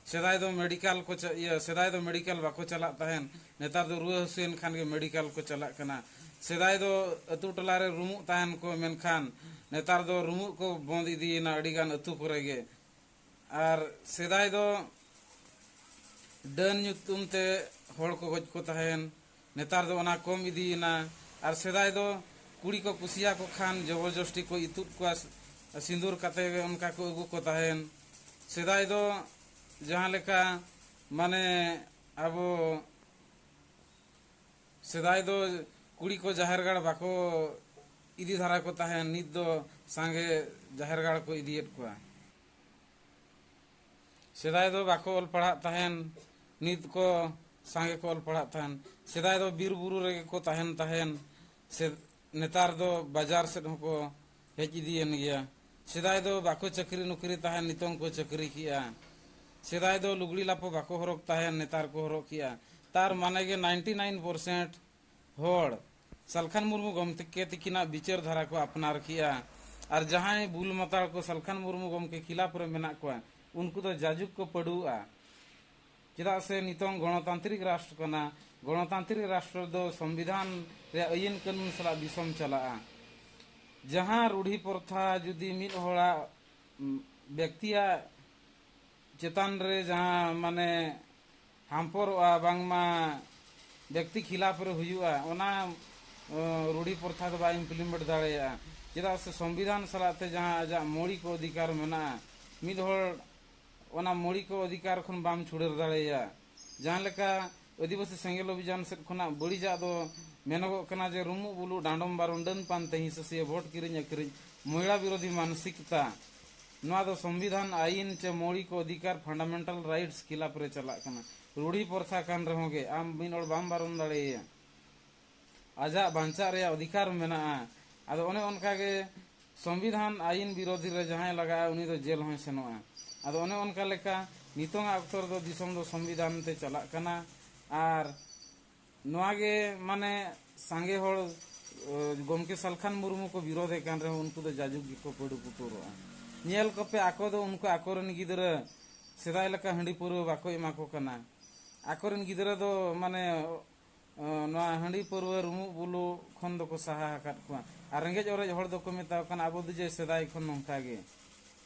ᱥᱮᱫᱟᱭ ᱫᱚ ᱢᱮᱰᱤᱠᱟᱞ ᱠᱚ ᱪᱟ-, ᱤᱭᱟᱹ, ᱥᱮᱫᱟᱭ ᱫᱚ ᱢᱮᱰᱤᱠᱟᱞ ᱵᱟᱠᱚ ᱪᱟᱞᱟᱜ ᱛᱟᱦᱮᱱ, ᱱᱮᱛᱟᱨ ᱫᱚ ᱨᱩᱣᱟᱹ ᱦᱟᱹᱥᱩᱭᱮᱱ ᱠᱷᱟᱱ ᱜᱮ ᱢᱮᱰᱤᱠᱟᱞ ᱠᱚ ᱪᱟᱞᱟᱜ ᱠᱟᱱᱟ᱾ ᱥᱮᱫᱟᱭ ᱫᱚ ᱟᱹᱛᱩ ᱴᱚᱞᱟ ᱨᱮ ᱨᱩᱢᱩᱜ ᱛᱟᱦᱮᱱ ᱠᱚ, ᱢᱮᱱᱠᱷᱟᱱ ᱱᱮᱛᱟᱨ ᱫᱚ ᱨᱩᱢᱩᱜ ᱠᱚ ᱵᱚᱸᱫᱽ ᱤᱫᱤᱭᱮᱱᱟ ᱟᱹᱰᱤᱜᱟᱱ ᱟᱹᱛᱩ ᱠᱚᱨᱮ ᱜᱮ᱾ ᱟᱨ ᱥᱮᱫᱟᱭ ᱫᱚ ᱰᱟᱹᱱ ᱧᱩᱛᱩᱢ ᱛᱮ ᱦᱚᱲ ᱠᱚ ᱜᱚᱡ ᱠᱚ ᱛᱟᱦᱮᱱ, ᱱᱮᱛᱟᱨ ᱫᱚ ᱚᱱᱟ ᱠᱚᱢ ᱤᱫᱤᱭᱮᱱᱟ᱾ ᱟᱨ ᱥᱮᱫᱟᱭ ᱫᱚ ᱠᱩᱲᱤ ᱠᱚ ᱠᱩᱥᱤᱭᱟᱠᱚ ᱠᱷᱟᱱ ᱡᱚᱵᱚᱨᱡᱚᱥᱴᱤ ᱠᱚ ᱤᱛᱩᱫ ᱠᱚᱣᱟ, ᱥᱤᱸᱫᱩᱨ ᱠᱟᱛᱮ ᱚᱱᱠᱟ ᱠᱚ ᱟᱹᱜᱩ ᱠᱚ ᱛᱟᱦᱮᱱ᱾ ᱥᱮᱫᱟᱭ ᱫᱚ ᱡᱟᱦᱟᱸ ᱞᱮᱠᱟ, ᱢᱟᱱᱮ, ᱟᱵᱚ ᱥᱮᱫᱟᱭ ᱫᱚ ᱠᱩᱲᱤ ᱠᱚ ᱡᱟᱦᱮᱨ ᱜᱟᱲ ᱵᱟᱠᱚ ᱤᱫᱤ ᱫᱷᱟᱨᱟ ᱠᱚ ᱛᱟᱦᱮᱱ, ᱱᱤᱛ ᱫᱚ ᱥᱟᱸᱜᱮ ᱡᱟᱦᱮᱨ ᱜᱟᱲ ᱠᱚ ᱤᱫᱤᱭᱮᱫ ᱠᱚᱣᱟ᱾ ᱥᱮᱫᱟᱭ ᱫᱚ ᱵᱟᱠᱚ ᱚᱞ ᱯᱟᱲᱦᱟᱜ ᱛᱟᱦᱮᱱ, ᱱᱤᱛ ᱠᱚ ᱥᱟᱸᱜᱮ ᱠᱚ ᱚᱞ ᱯᱟᱲᱦᱟᱜ ᱛᱟᱦᱮᱱ᱾ ᱥᱮᱫᱟᱭ ᱫᱚ ᱵᱤᱨ ᱵᱩᱨᱩ ᱨᱮᱜᱮ ᱠᱚ ᱛᱟᱦᱮᱱ ᱛᱟᱦᱮᱱ, ᱥᱮ ᱱᱮᱛᱟᱨ ᱫᱚ ᱵᱟᱡᱟᱨ ᱥᱮᱫ ᱦᱚᱸᱠᱚ ᱦᱮᱡ ᱤᱫᱤᱭᱮᱱ ᱜᱮᱭᱟ᱾ ᱥᱮᱫᱟᱭ ᱫᱚ ᱵᱟᱠᱚ ᱪᱟᱹᱠᱨᱤ ᱱᱚᱠᱨᱤ ᱛᱟᱦᱮᱱ, ᱱᱤᱛᱚᱝ ᱠᱚ ᱪᱟᱹᱠᱨᱤ ᱠᱮᱜᱼᱟ᱾ ᱥᱮᱫᱟᱭ ᱫᱚ ᱞᱩᱜᱽᱲᱤ ᱞᱟᱯᱚ ᱵᱟᱠᱚ ᱦᱚᱨᱚᱜ ᱛᱟᱦᱮᱱ, ᱱᱮᱛᱟᱨ ᱠᱚ ᱦᱚᱨᱚᱜ ᱠᱮᱜᱼᱟ᱾ ᱛᱟᱨ ᱢᱟᱱᱮ ᱜᱮ ᱱᱟᱭᱤᱱᱴᱤ ᱱᱟᱭᱤᱱ ᱯᱟᱨᱥᱮᱱᱴ ᱦᱚᱲ ᱥᱟᱞᱠᱷᱟᱱ ᱢᱩᱨᱢᱩ ᱜᱚᱢᱠᱮ ᱛᱤᱠᱤᱱᱟᱜ ᱵᱤᱪᱟᱹᱨ ᱫᱷᱟᱨᱟ ᱠᱚ ᱟᱯᱱᱟᱨ ᱠᱮᱜᱼᱟ᱾ ᱟᱨ ᱡᱟᱦᱟᱸᱭ ᱵᱩᱞ ᱢᱟᱛᱟᱞ ᱠᱚ ᱥᱟᱞᱠᱷᱟᱱ ᱢᱩᱨᱢᱩ ᱜᱚᱢᱠᱮ ᱠᱷᱤᱞᱟᱯ ᱨᱮ ᱢᱮᱱᱟᱜ ᱠᱚᱣᱟ, ᱩᱱᱠᱩ ᱫᱚ ᱡᱟᱡᱩᱜᱽ ᱠᱚ ᱯᱟᱹᱰᱩᱣᱟᱜᱼᱟ᱾ ᱪᱮᱫᱟᱜ ᱥᱮ ᱱᱤᱛᱚᱝ ᱜᱚᱬᱚᱛᱟᱱᱛᱨᱤᱠ ᱨᱟᱥᱴᱨ ᱠᱟᱱᱟ᱾ ᱜᱚᱬᱚᱛᱟᱱᱛᱨᱤᱠ ᱨᱟᱥᱴᱨ ᱫᱚ ᱥᱚᱝᱵᱤᱫᱷᱟᱱ ᱨᱮᱭᱟᱜ ᱟᱹᱭᱤᱱ ᱠᱟᱹᱱᱩᱱ ᱥᱟᱞᱟᱜ ᱫᱤᱥᱚᱢ ᱪᱟᱞᱟᱜᱼᱟ᱾ ᱡᱟᱦᱟᱸ ᱨᱩᱰᱷᱤ ᱯᱨᱚᱛᱷᱟ ᱡᱩᱫᱤ ᱢᱤᱫ ᱦᱚᱲᱟᱜ, ᱩᱢ, ᱵᱮᱠᱛᱤᱭᱟᱜ ᱪᱮᱛᱟᱱ ᱨᱮ ᱡᱟᱦᱟᱸ, ᱢᱟᱱᱮ, ᱦᱟᱢᱯᱚᱨᱚᱜᱼᱟ, ᱵᱟᱝᱢᱟ ᱵᱮᱠᱛᱤ ᱠᱷᱤᱞᱟᱯ ᱨᱮ ᱦᱩᱭᱩᱜᱼᱟ, ᱚᱱᱟ, ᱚ, ᱨᱩᱰᱷᱤ ᱯᱨᱚᱛᱷᱟ ᱫᱚ ᱵᱟᱭ implement ᱫᱟᱲᱮᱭᱟᱜᱼᱟ᱾ ᱪᱮᱫᱟᱜ ᱥᱮ ᱥᱚᱝᱵᱤᱫᱷᱟᱱ ᱥᱟᱞᱟᱜ ᱛᱮ ᱡᱟᱦᱟᱸ ᱟᱡᱟᱜ ᱢᱳᱣᱞᱤᱠ ᱚᱫᱷᱤᱠᱟᱨ ᱢᱮᱱᱟᱜᱼᱟ, ᱢᱤᱫ ᱦᱚᱲ ᱚᱱᱟ ᱢᱳᱣᱞᱤᱠ ᱚᱫᱷᱤᱠᱟᱨ ᱠᱷᱚᱱ ᱵᱟᱢ ᱪᱷᱩᱰᱟᱹᱨ ᱫᱟᱲᱮᱭᱟᱜᱼᱟ᱾ ᱡᱟᱦᱟᱸ ᱞᱮᱠᱟ ᱟᱹᱫᱤᱵᱟᱹᱥᱤ ᱥᱮᱸᱜᱮᱞ ᱚᱵᱷᱤᱡᱟᱱ ᱥᱮᱫ ᱠᱷᱚᱱᱟᱜ ᱵᱟᱹᱲᱤᱡᱟᱜ ᱫᱚ ᱢᱮᱱᱚᱜᱚᱜ ᱠᱟᱱᱟ ᱡᱮ ᱨᱩᱢᱩᱜ ᱵᱩᱞᱩᱜ, ᱰᱟᱸᱰᱚᱢ ᱵᱟᱨᱚᱱ, ᱰᱟᱹᱱ ᱯᱟᱱᱛᱮ, ᱦᱤᱸᱥᱟᱹ ᱥᱤᱭᱟᱹ, ᱵᱷᱳᱴ ᱠᱤᱨᱤᱧ ᱟᱹᱠᱷᱨᱤᱧ, ᱢᱚᱭᱲᱟ ᱵᱤᱨᱳᱫᱷᱤ ᱢᱟᱱᱥᱤᱠᱛᱟ, ᱱᱚᱣᱟ ᱫᱚ ᱥᱚᱝᱵᱤᱫᱷᱟᱱ ᱟᱭᱤᱱ ᱪᱮ ᱢᱳᱣᱞᱤᱠ ᱚᱫᱷᱤᱠᱟᱨ, ᱯᱷᱟᱱᱰᱟᱢᱮᱱᱴᱟᱞ ᱨᱟᱭᱤᱴᱥ ᱠᱷᱤᱞᱟᱯ ᱨᱮ ᱪᱟᱞᱟᱜ ᱠᱟᱱᱟ᱾ ᱨᱩᱲᱦᱤ ᱯᱨᱚᱛᱷᱟ ᱠᱟᱱ ᱨᱮᱦᱚᱸ ᱜᱮ ᱟᱢ ᱢᱤᱫ ᱦᱚᱲ ᱵᱟᱢ ᱵᱟᱨᱚᱱ ᱫᱟᱲᱮᱭᱟᱭᱟ᱾ ᱟᱡᱟᱜ ᱵᱟᱧᱪᱟᱜ ᱨᱮᱭᱟᱜ ᱚᱫᱷᱤᱠᱟᱨ ᱢᱮᱱᱟᱜᱼᱟ᱾ ᱟᱫᱚ ᱚᱱᱮ ᱚᱱᱠᱟ ᱜᱮ ᱥᱚᱝᱵᱤᱫᱷᱟᱱ ᱟᱭᱤᱱ ᱵᱤᱨᱳᱫᱷᱤ ᱨᱮ ᱡᱟᱦᱟᱸᱭ ᱞᱟᱜᱟᱜᱼᱟ, ᱩᱱᱤ ᱫᱚ ᱡᱮᱞ ᱦᱚᱸᱭ ᱥᱮᱱᱚᱜᱼᱟ᱾ ᱟᱫᱚ ᱚᱱᱮ ᱚᱱᱠᱟ ᱞᱮᱠᱟ ᱱᱤᱛᱚᱝᱟᱜ ᱚᱠᱛᱚ ᱨᱮᱫᱚ ᱫᱤᱥᱚᱢ ᱫᱚ ᱥᱚᱝᱵᱤᱫᱷᱟᱱ ᱛᱮ ᱪᱟᱞᱟᱜ ᱠᱟᱱᱟ᱾ ᱟᱨ ᱱᱚᱣᱟ ᱜᱮ ᱢᱟᱱᱮ ᱥᱟᱸᱜᱮ ᱦᱚᱲ, ᱮ, ᱜᱚᱢᱠᱮ ᱥᱟᱞᱠᱷᱟᱱ ᱢᱩᱨᱢᱩ ᱠᱚ ᱵᱤᱨᱳᱫᱷᱮ ᱠᱟᱱ ᱨᱮᱦᱚᱸ ᱩᱱᱠᱩ ᱫᱚ ᱡᱟᱡᱩᱜᱽ ᱜᱮᱠᱚ ᱯᱟᱹᱰᱩ ᱯᱩᱴᱩᱨᱚᱜᱼᱟ᱾ ᱧᱮᱞ ᱠᱚᱯᱮ, ᱟᱠᱚ ᱫᱚ ᱩᱱᱠᱩ ᱟᱠᱚᱨᱮᱱ ᱜᱤᱫᱽᱨᱟᱹ ᱥᱮᱫᱟᱭ ᱞᱮᱠᱟ ᱦᱟᱺᱰᱤ ᱯᱟᱹᱣᱨᱟᱹ ᱵᱟᱠᱚ ᱮᱢᱟ ᱠᱚ ᱠᱟᱱᱟ᱾ ᱟᱠᱚᱨᱮᱱ ᱜᱤᱫᱽᱨᱟᱹ ᱫᱚ ᱢᱟᱱᱮ, ᱮ, ᱱᱚᱣᱟ ᱦᱟᱺᱰᱤ ᱯᱟᱹᱣᱨᱟᱹ ᱨᱩᱢᱩᱜ ᱵᱩᱞᱩᱜ ᱠᱷᱚᱱ ᱫᱚᱠᱚ ᱥᱟᱦᱟ ᱟᱠᱟᱫ ᱠᱚᱣᱟ᱾ ᱟᱨ ᱨᱮᱸᱜᱮᱡ ᱚᱨᱮᱡ ᱦᱚᱲ ᱫᱚᱠᱚ ᱢᱮᱛᱟ ᱠᱚ ᱠᱟᱱᱟ, "ᱟᱵᱚ ᱫᱚ ᱡᱮ ᱥᱮᱫᱟᱭ ᱠᱷᱚᱱ ᱱᱚᱝᱠᱟ ᱜᱮ᱾"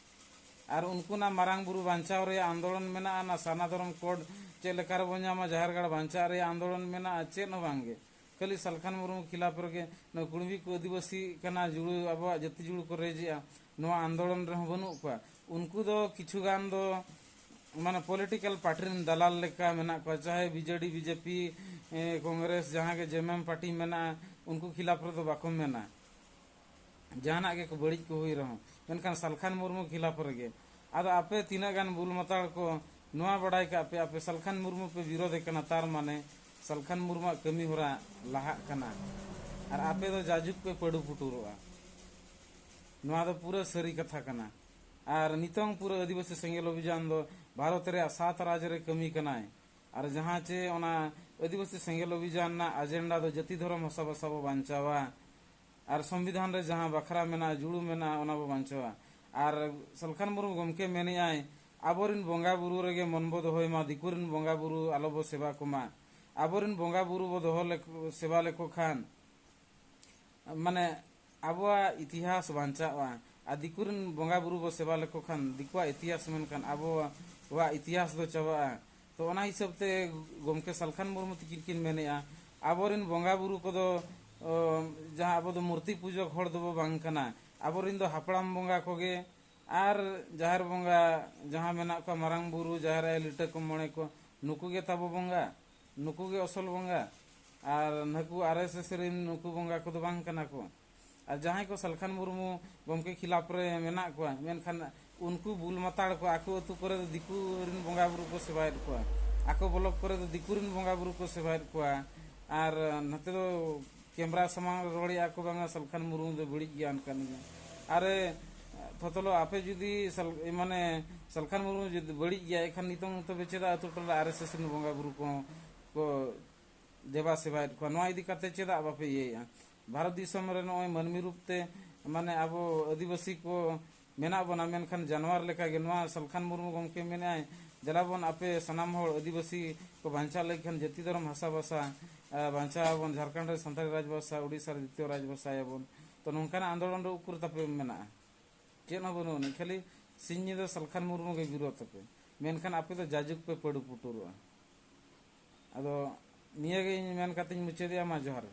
ᱟᱨ ᱩᱱᱠᱩ ᱱᱟ ᱢᱟᱨᱟᱝ ᱵᱩᱨᱩ ᱵᱟᱧᱪᱟᱣ ᱨᱮᱭᱟᱜ ᱟᱱᱫᱳᱞᱚᱱ ᱢᱮᱱᱟᱜᱼᱟ, ᱱᱟ ᱥᱟᱨᱱᱟ ᱫᱷᱚᱨᱚᱢ ᱠᱳᱰ ᱪᱮᱫ ᱞᱮᱠᱟ ᱨᱮᱵᱚᱱ ᱧᱟᱢᱟ, ᱡᱟᱦᱮᱨ ᱜᱟᱲ ᱵᱟᱧᱪᱟᱣ ᱨᱮᱭᱟᱜ ᱟᱱᱫᱳᱞᱚᱱ ᱢᱮᱱᱟᱜᱼᱟ, ᱪᱮᱫ ᱦᱚᱸ ᱵᱟᱝ ᱜᱮ᱾ ᱠᱷᱟᱹᱞᱤ ᱥᱟᱞᱠᱷᱟᱱ ᱢᱩᱨᱢᱩ ᱠᱷᱤᱞᱟᱯ ᱨᱮᱜᱮ ᱱᱚᱣᱟ ᱠᱩᱲᱢᱤ ᱠᱚ ᱟᱹᱫᱤᱵᱟᱹᱥᱤ ᱠᱟᱱᱟ, ᱡᱩᱲᱩ ᱟᱵᱚᱣᱟᱜ ᱡᱟᱹᱛᱤ ᱡᱩᱲᱩ ᱠᱚ ᱨᱮᱡᱮᱜᱼᱟ, ᱱᱚᱣᱟ ᱟᱱᱫᱳᱞᱚᱱ ᱨᱮᱦᱚᱸ ᱵᱟᱹᱱᱩᱜ ᱠᱚᱣᱟ᱾ ᱩᱱᱠᱩ ᱫᱚ ᱠᱤᱪᱷᱩ ᱜᱟᱱ ᱫᱚ ᱢᱟᱱᱮ ᱯᱚᱞᱤᱴᱤᱠᱟᱞ ᱯᱟᱨᱴᱤ ᱨᱮᱱ ᱫᱟᱞᱟᱞ ᱞᱮᱠᱟ ᱢᱮᱱᱟᱜ ᱠᱚᱣᱟ, ᱪᱟᱦᱮ ᱵᱤᱡᱮᱰᱤ, ᱵᱤᱡᱮᱯᱤ, ᱮ, ᱠᱚᱝᱜᱨᱮᱥ, ᱡᱟᱦᱟᱸ ᱜᱮ ᱡᱮᱢᱮᱢ ᱯᱟᱨᱴᱤ ᱢᱮᱱᱟᱜᱼᱟ, ᱩᱱᱠᱩ ᱠᱷᱤᱞᱟᱯ ᱨᱮᱫᱚ ᱵᱟᱠᱚ ᱢᱮᱱᱟ᱾ ᱡᱟᱦᱟᱱᱟᱜ ᱜᱮ ᱵᱟᱹᱲᱤᱡ ᱠᱚ ᱦᱩᱭ ᱨᱮᱦᱚᱸ, ᱢᱮᱱᱠᱷᱟᱱ ᱥᱟᱞᱠᱷᱟᱱ ᱢᱩᱨᱢᱩ ᱠᱷᱤᱞᱟᱯ ᱨᱮᱜᱮ᱾ ᱟᱫᱚ ᱟᱯᱮ ᱛᱤᱱᱟᱹᱜ ᱜᱟᱱ ᱵᱩᱞ ᱢᱟᱛᱟᱲ ᱠᱚ ᱱᱚᱣᱟ ᱵᱟᱲᱟᱭ ᱠᱟᱜ ᱯᱮ, ᱟᱯᱮ ᱥᱟᱞᱠᱷᱟᱱ ᱢᱩᱨᱢᱩ ᱯᱮ ᱵᱤᱨᱳᱫᱷᱮ ᱠᱟᱱᱟ, ᱛᱟᱨ ᱢᱟᱱᱮ ᱥᱟᱞᱠᱷᱟᱱ ᱢᱩᱨᱢᱩᱣᱟᱜ ᱠᱟᱹᱢᱤ ᱦᱚᱨᱟ ᱞᱟᱦᱟᱜ ᱠᱟᱱᱟ, ᱟᱨ ᱟᱯᱮ ᱫᱚ ᱡᱟᱡᱩᱜᱽ ᱯᱮ ᱯᱟᱹᱰᱩ ᱯᱩᱴᱩᱨᱚᱜᱼᱟ᱾ ᱱᱚᱣᱟ ᱫᱚ ᱯᱩᱨᱟᱹ ᱥᱟᱹᱨᱤ ᱠᱟᱛᱷᱟ ᱠᱟᱱᱟ᱾ ᱟᱨ ᱱᱤᱛᱚᱝ ᱯᱩᱨᱟᱹ ᱟᱹᱫᱤᱵᱟᱹᱥᱤ ᱥᱮᱸᱜᱮᱞ ᱚᱵᱷᱤᱡᱟᱱ ᱫᱚ ᱵᱷᱟᱨᱚᱛ ᱨᱮᱭᱟᱜ ᱥᱟᱛ ᱨᱟᱡᱽ ᱨᱮ ᱠᱟᱹᱢᱤ ᱠᱟᱱᱟᱭ᱾ ᱟᱨ ᱡᱟᱦᱟᱸ ᱪᱮ ᱚᱱᱟ ᱟᱹᱫᱤᱵᱟᱹᱥᱤ ᱥᱮᱸᱜᱮᱞ ᱚᱵᱷᱤᱡᱟᱱ ᱨᱮᱱᱟᱜ ᱟᱡᱮᱱᱰᱟ ᱫᱚ ᱡᱟᱹᱛᱤ ᱫᱷᱚᱨᱚᱢ ᱦᱟᱥᱟ ᱵᱷᱟᱥᱟ ᱵᱚ ᱵᱟᱧᱪᱟᱣᱟ, ᱟᱨ ᱥᱚᱝᱵᱤᱫᱷᱟᱱ ᱨᱮ ᱡᱟᱦᱟᱸ ᱵᱟᱠᱷᱨᱟ ᱢᱮᱱᱟᱜᱼᱟ, ᱡᱩᱲᱩ ᱢᱮᱱᱟᱜᱼᱟ, ᱚᱱᱟ ᱵᱚ ᱵᱟᱧᱪᱟᱣᱟ᱾ ᱟᱨ ᱥᱟᱞᱠᱷᱟᱱ ᱢᱩᱨᱢᱩ ᱜᱚᱢᱠᱮ ᱢᱮᱱᱮᱜᱼᱟᱭ, ᱟᱵᱚᱨᱤᱱ ᱵᱚᱸᱜᱟ ᱵᱩᱨᱩ ᱨᱮᱜᱮ ᱢᱚᱱ ᱵᱚ ᱫᱚᱦᱚᱭ ᱢᱟ, ᱫᱤᱠᱩᱨᱤᱱ ᱵᱚᱸᱜᱟ ᱵᱩᱨᱩ ᱟᱞᱚ ᱵᱚ ᱥᱮᱵᱟ ᱠᱚᱢᱟ᱾ ᱟᱵᱚᱨᱤᱱ ᱵᱚᱸᱜᱟ ᱵᱩᱨᱩ ᱵᱚ ᱫᱚᱦᱚ ᱞᱮᱠᱚ, ᱥᱮᱵᱟ ᱞᱮᱠᱚ ᱠᱷᱟᱱ, ᱢᱟᱱᱮ, ᱟᱵᱚᱣᱟᱜ ᱤᱛᱤᱦᱟᱥ ᱵᱟᱧᱪᱟᱜᱼᱟ᱾ ᱟᱨ ᱫᱤᱠᱩᱨᱤᱱ ᱵᱚᱸᱜᱟ ᱵᱩᱨᱩ ᱵᱚ ᱥᱮᱵᱟ ᱞᱮᱠᱚ ᱠᱷᱟᱱ, ᱫᱤᱠᱩᱣᱟᱜ ᱤᱛᱤᱦᱟᱥ ᱢᱮᱱᱠᱷᱟᱱ ᱟᱵᱚᱣᱟᱜ ᱤᱛᱤᱦᱟᱥ ᱫᱚ ᱪᱟᱵᱟᱜᱼᱟ᱾ ᱛᱚ, ᱚᱱᱟ ᱦᱤᱥᱟᱹᱵ ᱛᱮ ᱜᱚᱢᱠᱮ ᱥᱟᱞᱠᱷᱟᱱ ᱢᱩᱨᱢᱩ ᱛᱤᱠᱤᱱ ᱠᱤᱱ ᱢᱮᱱᱮᱜᱼᱟ, ᱟᱵᱚᱨᱤᱱ ᱵᱚᱸᱜᱟ ᱵᱩᱨᱩ ᱠᱚᱫᱚ, ᱚ, ᱡᱟᱦᱟᱸ ᱟᱵᱚ ᱫᱚ ᱢᱩᱨᱛᱤ ᱯᱩᱡᱚᱠ ᱦᱚᱲ ᱫᱚᱵᱚ ᱵᱟᱝ ᱠᱟᱱᱟ᱾ ᱟᱵᱚᱨᱤᱱ ᱫᱚ ᱦᱟᱯᱲᱟᱢ ᱵᱚᱸᱜᱟ ᱠᱚᱜᱮ ᱟᱨ ᱡᱟᱦᱮᱨ ᱵᱚᱸᱜᱟ ᱡᱟᱦᱟᱸ ᱢᱮᱱᱟᱜ ᱠᱚᱣᱟ, ᱢᱟᱨᱟᱝ ᱵᱩᱨᱩ, ᱡᱟᱦᱮᱨ ᱟᱭᱳ, ᱞᱤᱴᱟᱹ ᱠᱚ, ᱢᱚᱬᱮ ᱠᱚ, ᱱᱩᱠᱩ ᱜᱮ ᱛᱟᱵᱚ ᱵᱚᱸᱜᱟ, ᱱᱩᱠᱩ ᱜᱮ ᱟᱥᱚᱞ ᱵᱚᱸᱜᱟ᱾ ᱟᱨ ᱱᱩᱠᱩ ᱟᱨ ᱮᱥ ᱮᱥ ᱨᱮᱱ ᱱᱩᱠᱩ ᱵᱚᱸᱜᱟ ᱠᱚᱫᱚ ᱵᱟᱝ ᱠᱟᱱᱟ ᱠᱚ᱾ ᱟᱨ ᱡᱟᱦᱟᱸᱭ ᱠᱚ ᱥᱟᱞᱠᱷᱟᱱ ᱢᱩᱨᱢᱩ ᱜᱚᱢᱠᱮ ᱠᱷᱤᱞᱟᱯ ᱨᱮ ᱢᱮᱱᱟᱜ ᱠᱚᱣᱟ, ᱢᱮᱱᱠᱷᱟᱱ ᱩᱱᱠᱩ ᱵᱩᱞ ᱢᱟᱛᱟᱲ ᱠᱚ ᱟᱠᱚ ᱟᱹᱛᱩ ᱠᱚᱨᱮ ᱫᱚ ᱫᱤᱠᱩ ᱨᱮᱱ ᱵᱚᱸᱜᱟ ᱵᱩᱨᱩ ᱠᱚ ᱥᱮᱵᱟᱭᱮᱫ ᱠᱚᱣᱟ, ᱟᱠᱚ ᱵᱞᱚᱠ ᱠᱚᱨᱮ ᱫᱚ ᱫᱤᱠᱩ ᱨᱮᱱ ᱵᱚᱸᱜᱟ ᱵᱩᱨᱩ ᱠᱚ ᱥᱮᱵᱟᱭᱮᱫ ᱠᱚᱣᱟ᱾ ᱟᱨ ᱱᱚᱛᱮ ᱫᱚ ᱠᱮᱢᱨᱟ ᱥᱟᱢᱟᱝ ᱨᱮ ᱨᱚᱲᱮᱫᱼᱟ ᱠᱚ, "ᱵᱟᱝᱟ, ᱥᱟᱞᱠᱷᱟᱱ ᱢᱩᱨᱢᱩ ᱫᱚ ᱵᱟᱹᱲᱤᱡ ᱜᱮᱭᱟ, ᱚᱱᱠᱟᱱ ᱜᱮᱭᱟ᱾" ᱟᱨᱮ ᱛᱷᱚᱛᱚᱞᱚ, ᱟᱯᱮ ᱡᱩᱫᱤ ᱥᱟᱞ-, ᱢᱟᱱᱮ ᱥᱟᱞᱠᱷᱟᱱ ᱢᱩᱨᱢᱩ ᱡᱩᱫᱤ ᱵᱟᱹᱲᱤᱡ ᱜᱮᱭᱟ, ᱮᱱᱠᱷᱟᱱ ᱱᱤᱛᱚᱝ ᱛᱚᱵᱮ ᱪᱮᱫᱟᱜ ᱟᱹᱛᱩ ᱴᱚᱞᱟ ᱟᱨ ᱮᱥ ᱮᱥ ᱨᱮᱱ ᱵᱚᱸᱜᱟ ᱵᱩᱨᱩ ᱠᱚ, ᱠᱚ ᱫᱮᱵᱟ ᱥᱮᱵᱟᱭᱮᱫ ᱠᱚᱣᱟ? ᱱᱚᱣᱟ ᱤᱫᱤ ᱠᱟᱛᱮ ᱪᱮᱫᱟᱜ ᱵᱟᱯᱮ ᱤᱭᱟᱹᱭᱮᱫᱼᱟ? ᱵᱷᱟᱨᱚᱛ ᱫᱤᱥᱚᱢ ᱨᱮ ᱱᱚᱜᱼᱚᱭ ᱢᱟᱹᱱᱢᱤ ᱨᱩᱯ ᱛᱮ, ᱢᱟᱱᱮ, ᱟᱵᱚ ᱟᱹᱫᱤᱵᱟᱹᱥᱤ ᱠᱚ ᱢᱮᱱᱟᱜ ᱵᱚᱱᱟ, ᱢᱮᱱᱠᱷᱟᱱ ᱡᱟᱱᱣᱟᱨ ᱞᱮᱠᱟᱜᱮ᱾ ᱱᱚᱣᱟ ᱥᱟᱞᱠᱷᱟᱱ ᱢᱩᱨᱢᱩ ᱜᱚᱢᱠᱮ ᱢᱮᱱᱮᱫᱼᱟᱭ, "ᱫᱮᱞᱟ ᱵᱚᱱ, ᱟᱯᱮ ᱥᱟᱱᱟᱢ ᱦᱚᱲ ᱟᱹᱫᱤᱵᱟᱹᱥᱤ ᱠᱚ ᱵᱟᱧᱪᱟᱣ ᱞᱟᱹᱜᱤᱫ ᱠᱷᱟᱱ ᱡᱟᱹᱛᱤ ᱫᱷᱚᱨᱚᱢ ᱦᱟᱥᱟ ᱵᱷᱟᱥᱟ, ᱟ, ᱵᱟᱧᱪᱟᱣ ᱟᱵᱚᱱ, ᱡᱷᱟᱲᱠᱷᱚᱸᱰ ᱨᱮ ᱥᱟᱱᱛᱟᱲᱤ ᱨᱟᱡᱽ ᱵᱷᱟᱥᱟ, ᱩᱲᱤᱥᱥᱟ ᱨᱮ ᱫᱤᱛᱤᱭᱚ ᱨᱟᱡᱽ ᱵᱷᱟᱥᱟᱭᱟᱵᱚᱱ᱾" ᱛᱚ ᱱᱚᱝᱠᱟᱱᱟᱜ ᱟᱱᱫᱳᱞᱚᱱ ᱫᱚ ᱩᱠᱩᱨ ᱛᱟᱯᱮ ᱢᱮᱱᱟᱜᱼᱟ? ᱪᱮᱫ ᱦᱚᱸ ᱵᱟᱹᱱᱩᱜ ᱟᱹᱱᱤᱡ, ᱠᱷᱟᱹᱞᱤ ᱥᱤᱧ ᱧᱤᱫᱟᱹ ᱥᱟᱞᱠᱷᱟᱱ ᱢᱩᱨᱢᱩ ᱜᱮ ᱵᱤᱨᱳᱫᱷ ᱛᱟᱯᱮ, ᱢᱮᱱᱠᱷᱟᱱ ᱟᱯᱮ ᱫᱚ ᱡᱟᱡᱩᱜᱽ ᱯᱮ ᱯᱟᱹᱰᱩ ᱯᱩᱴᱩᱨᱚᱜᱼᱟ᱾ ᱟᱫᱚ ᱱᱤᱭᱟᱹ ᱜᱮ ᱤᱧ ᱢᱮᱱ ᱠᱟᱛᱮᱧ ᱢᱩᱪᱟᱹᱫᱮᱜᱼᱟ, ᱢᱟ ᱡᱚᱦᱟᱨ᱾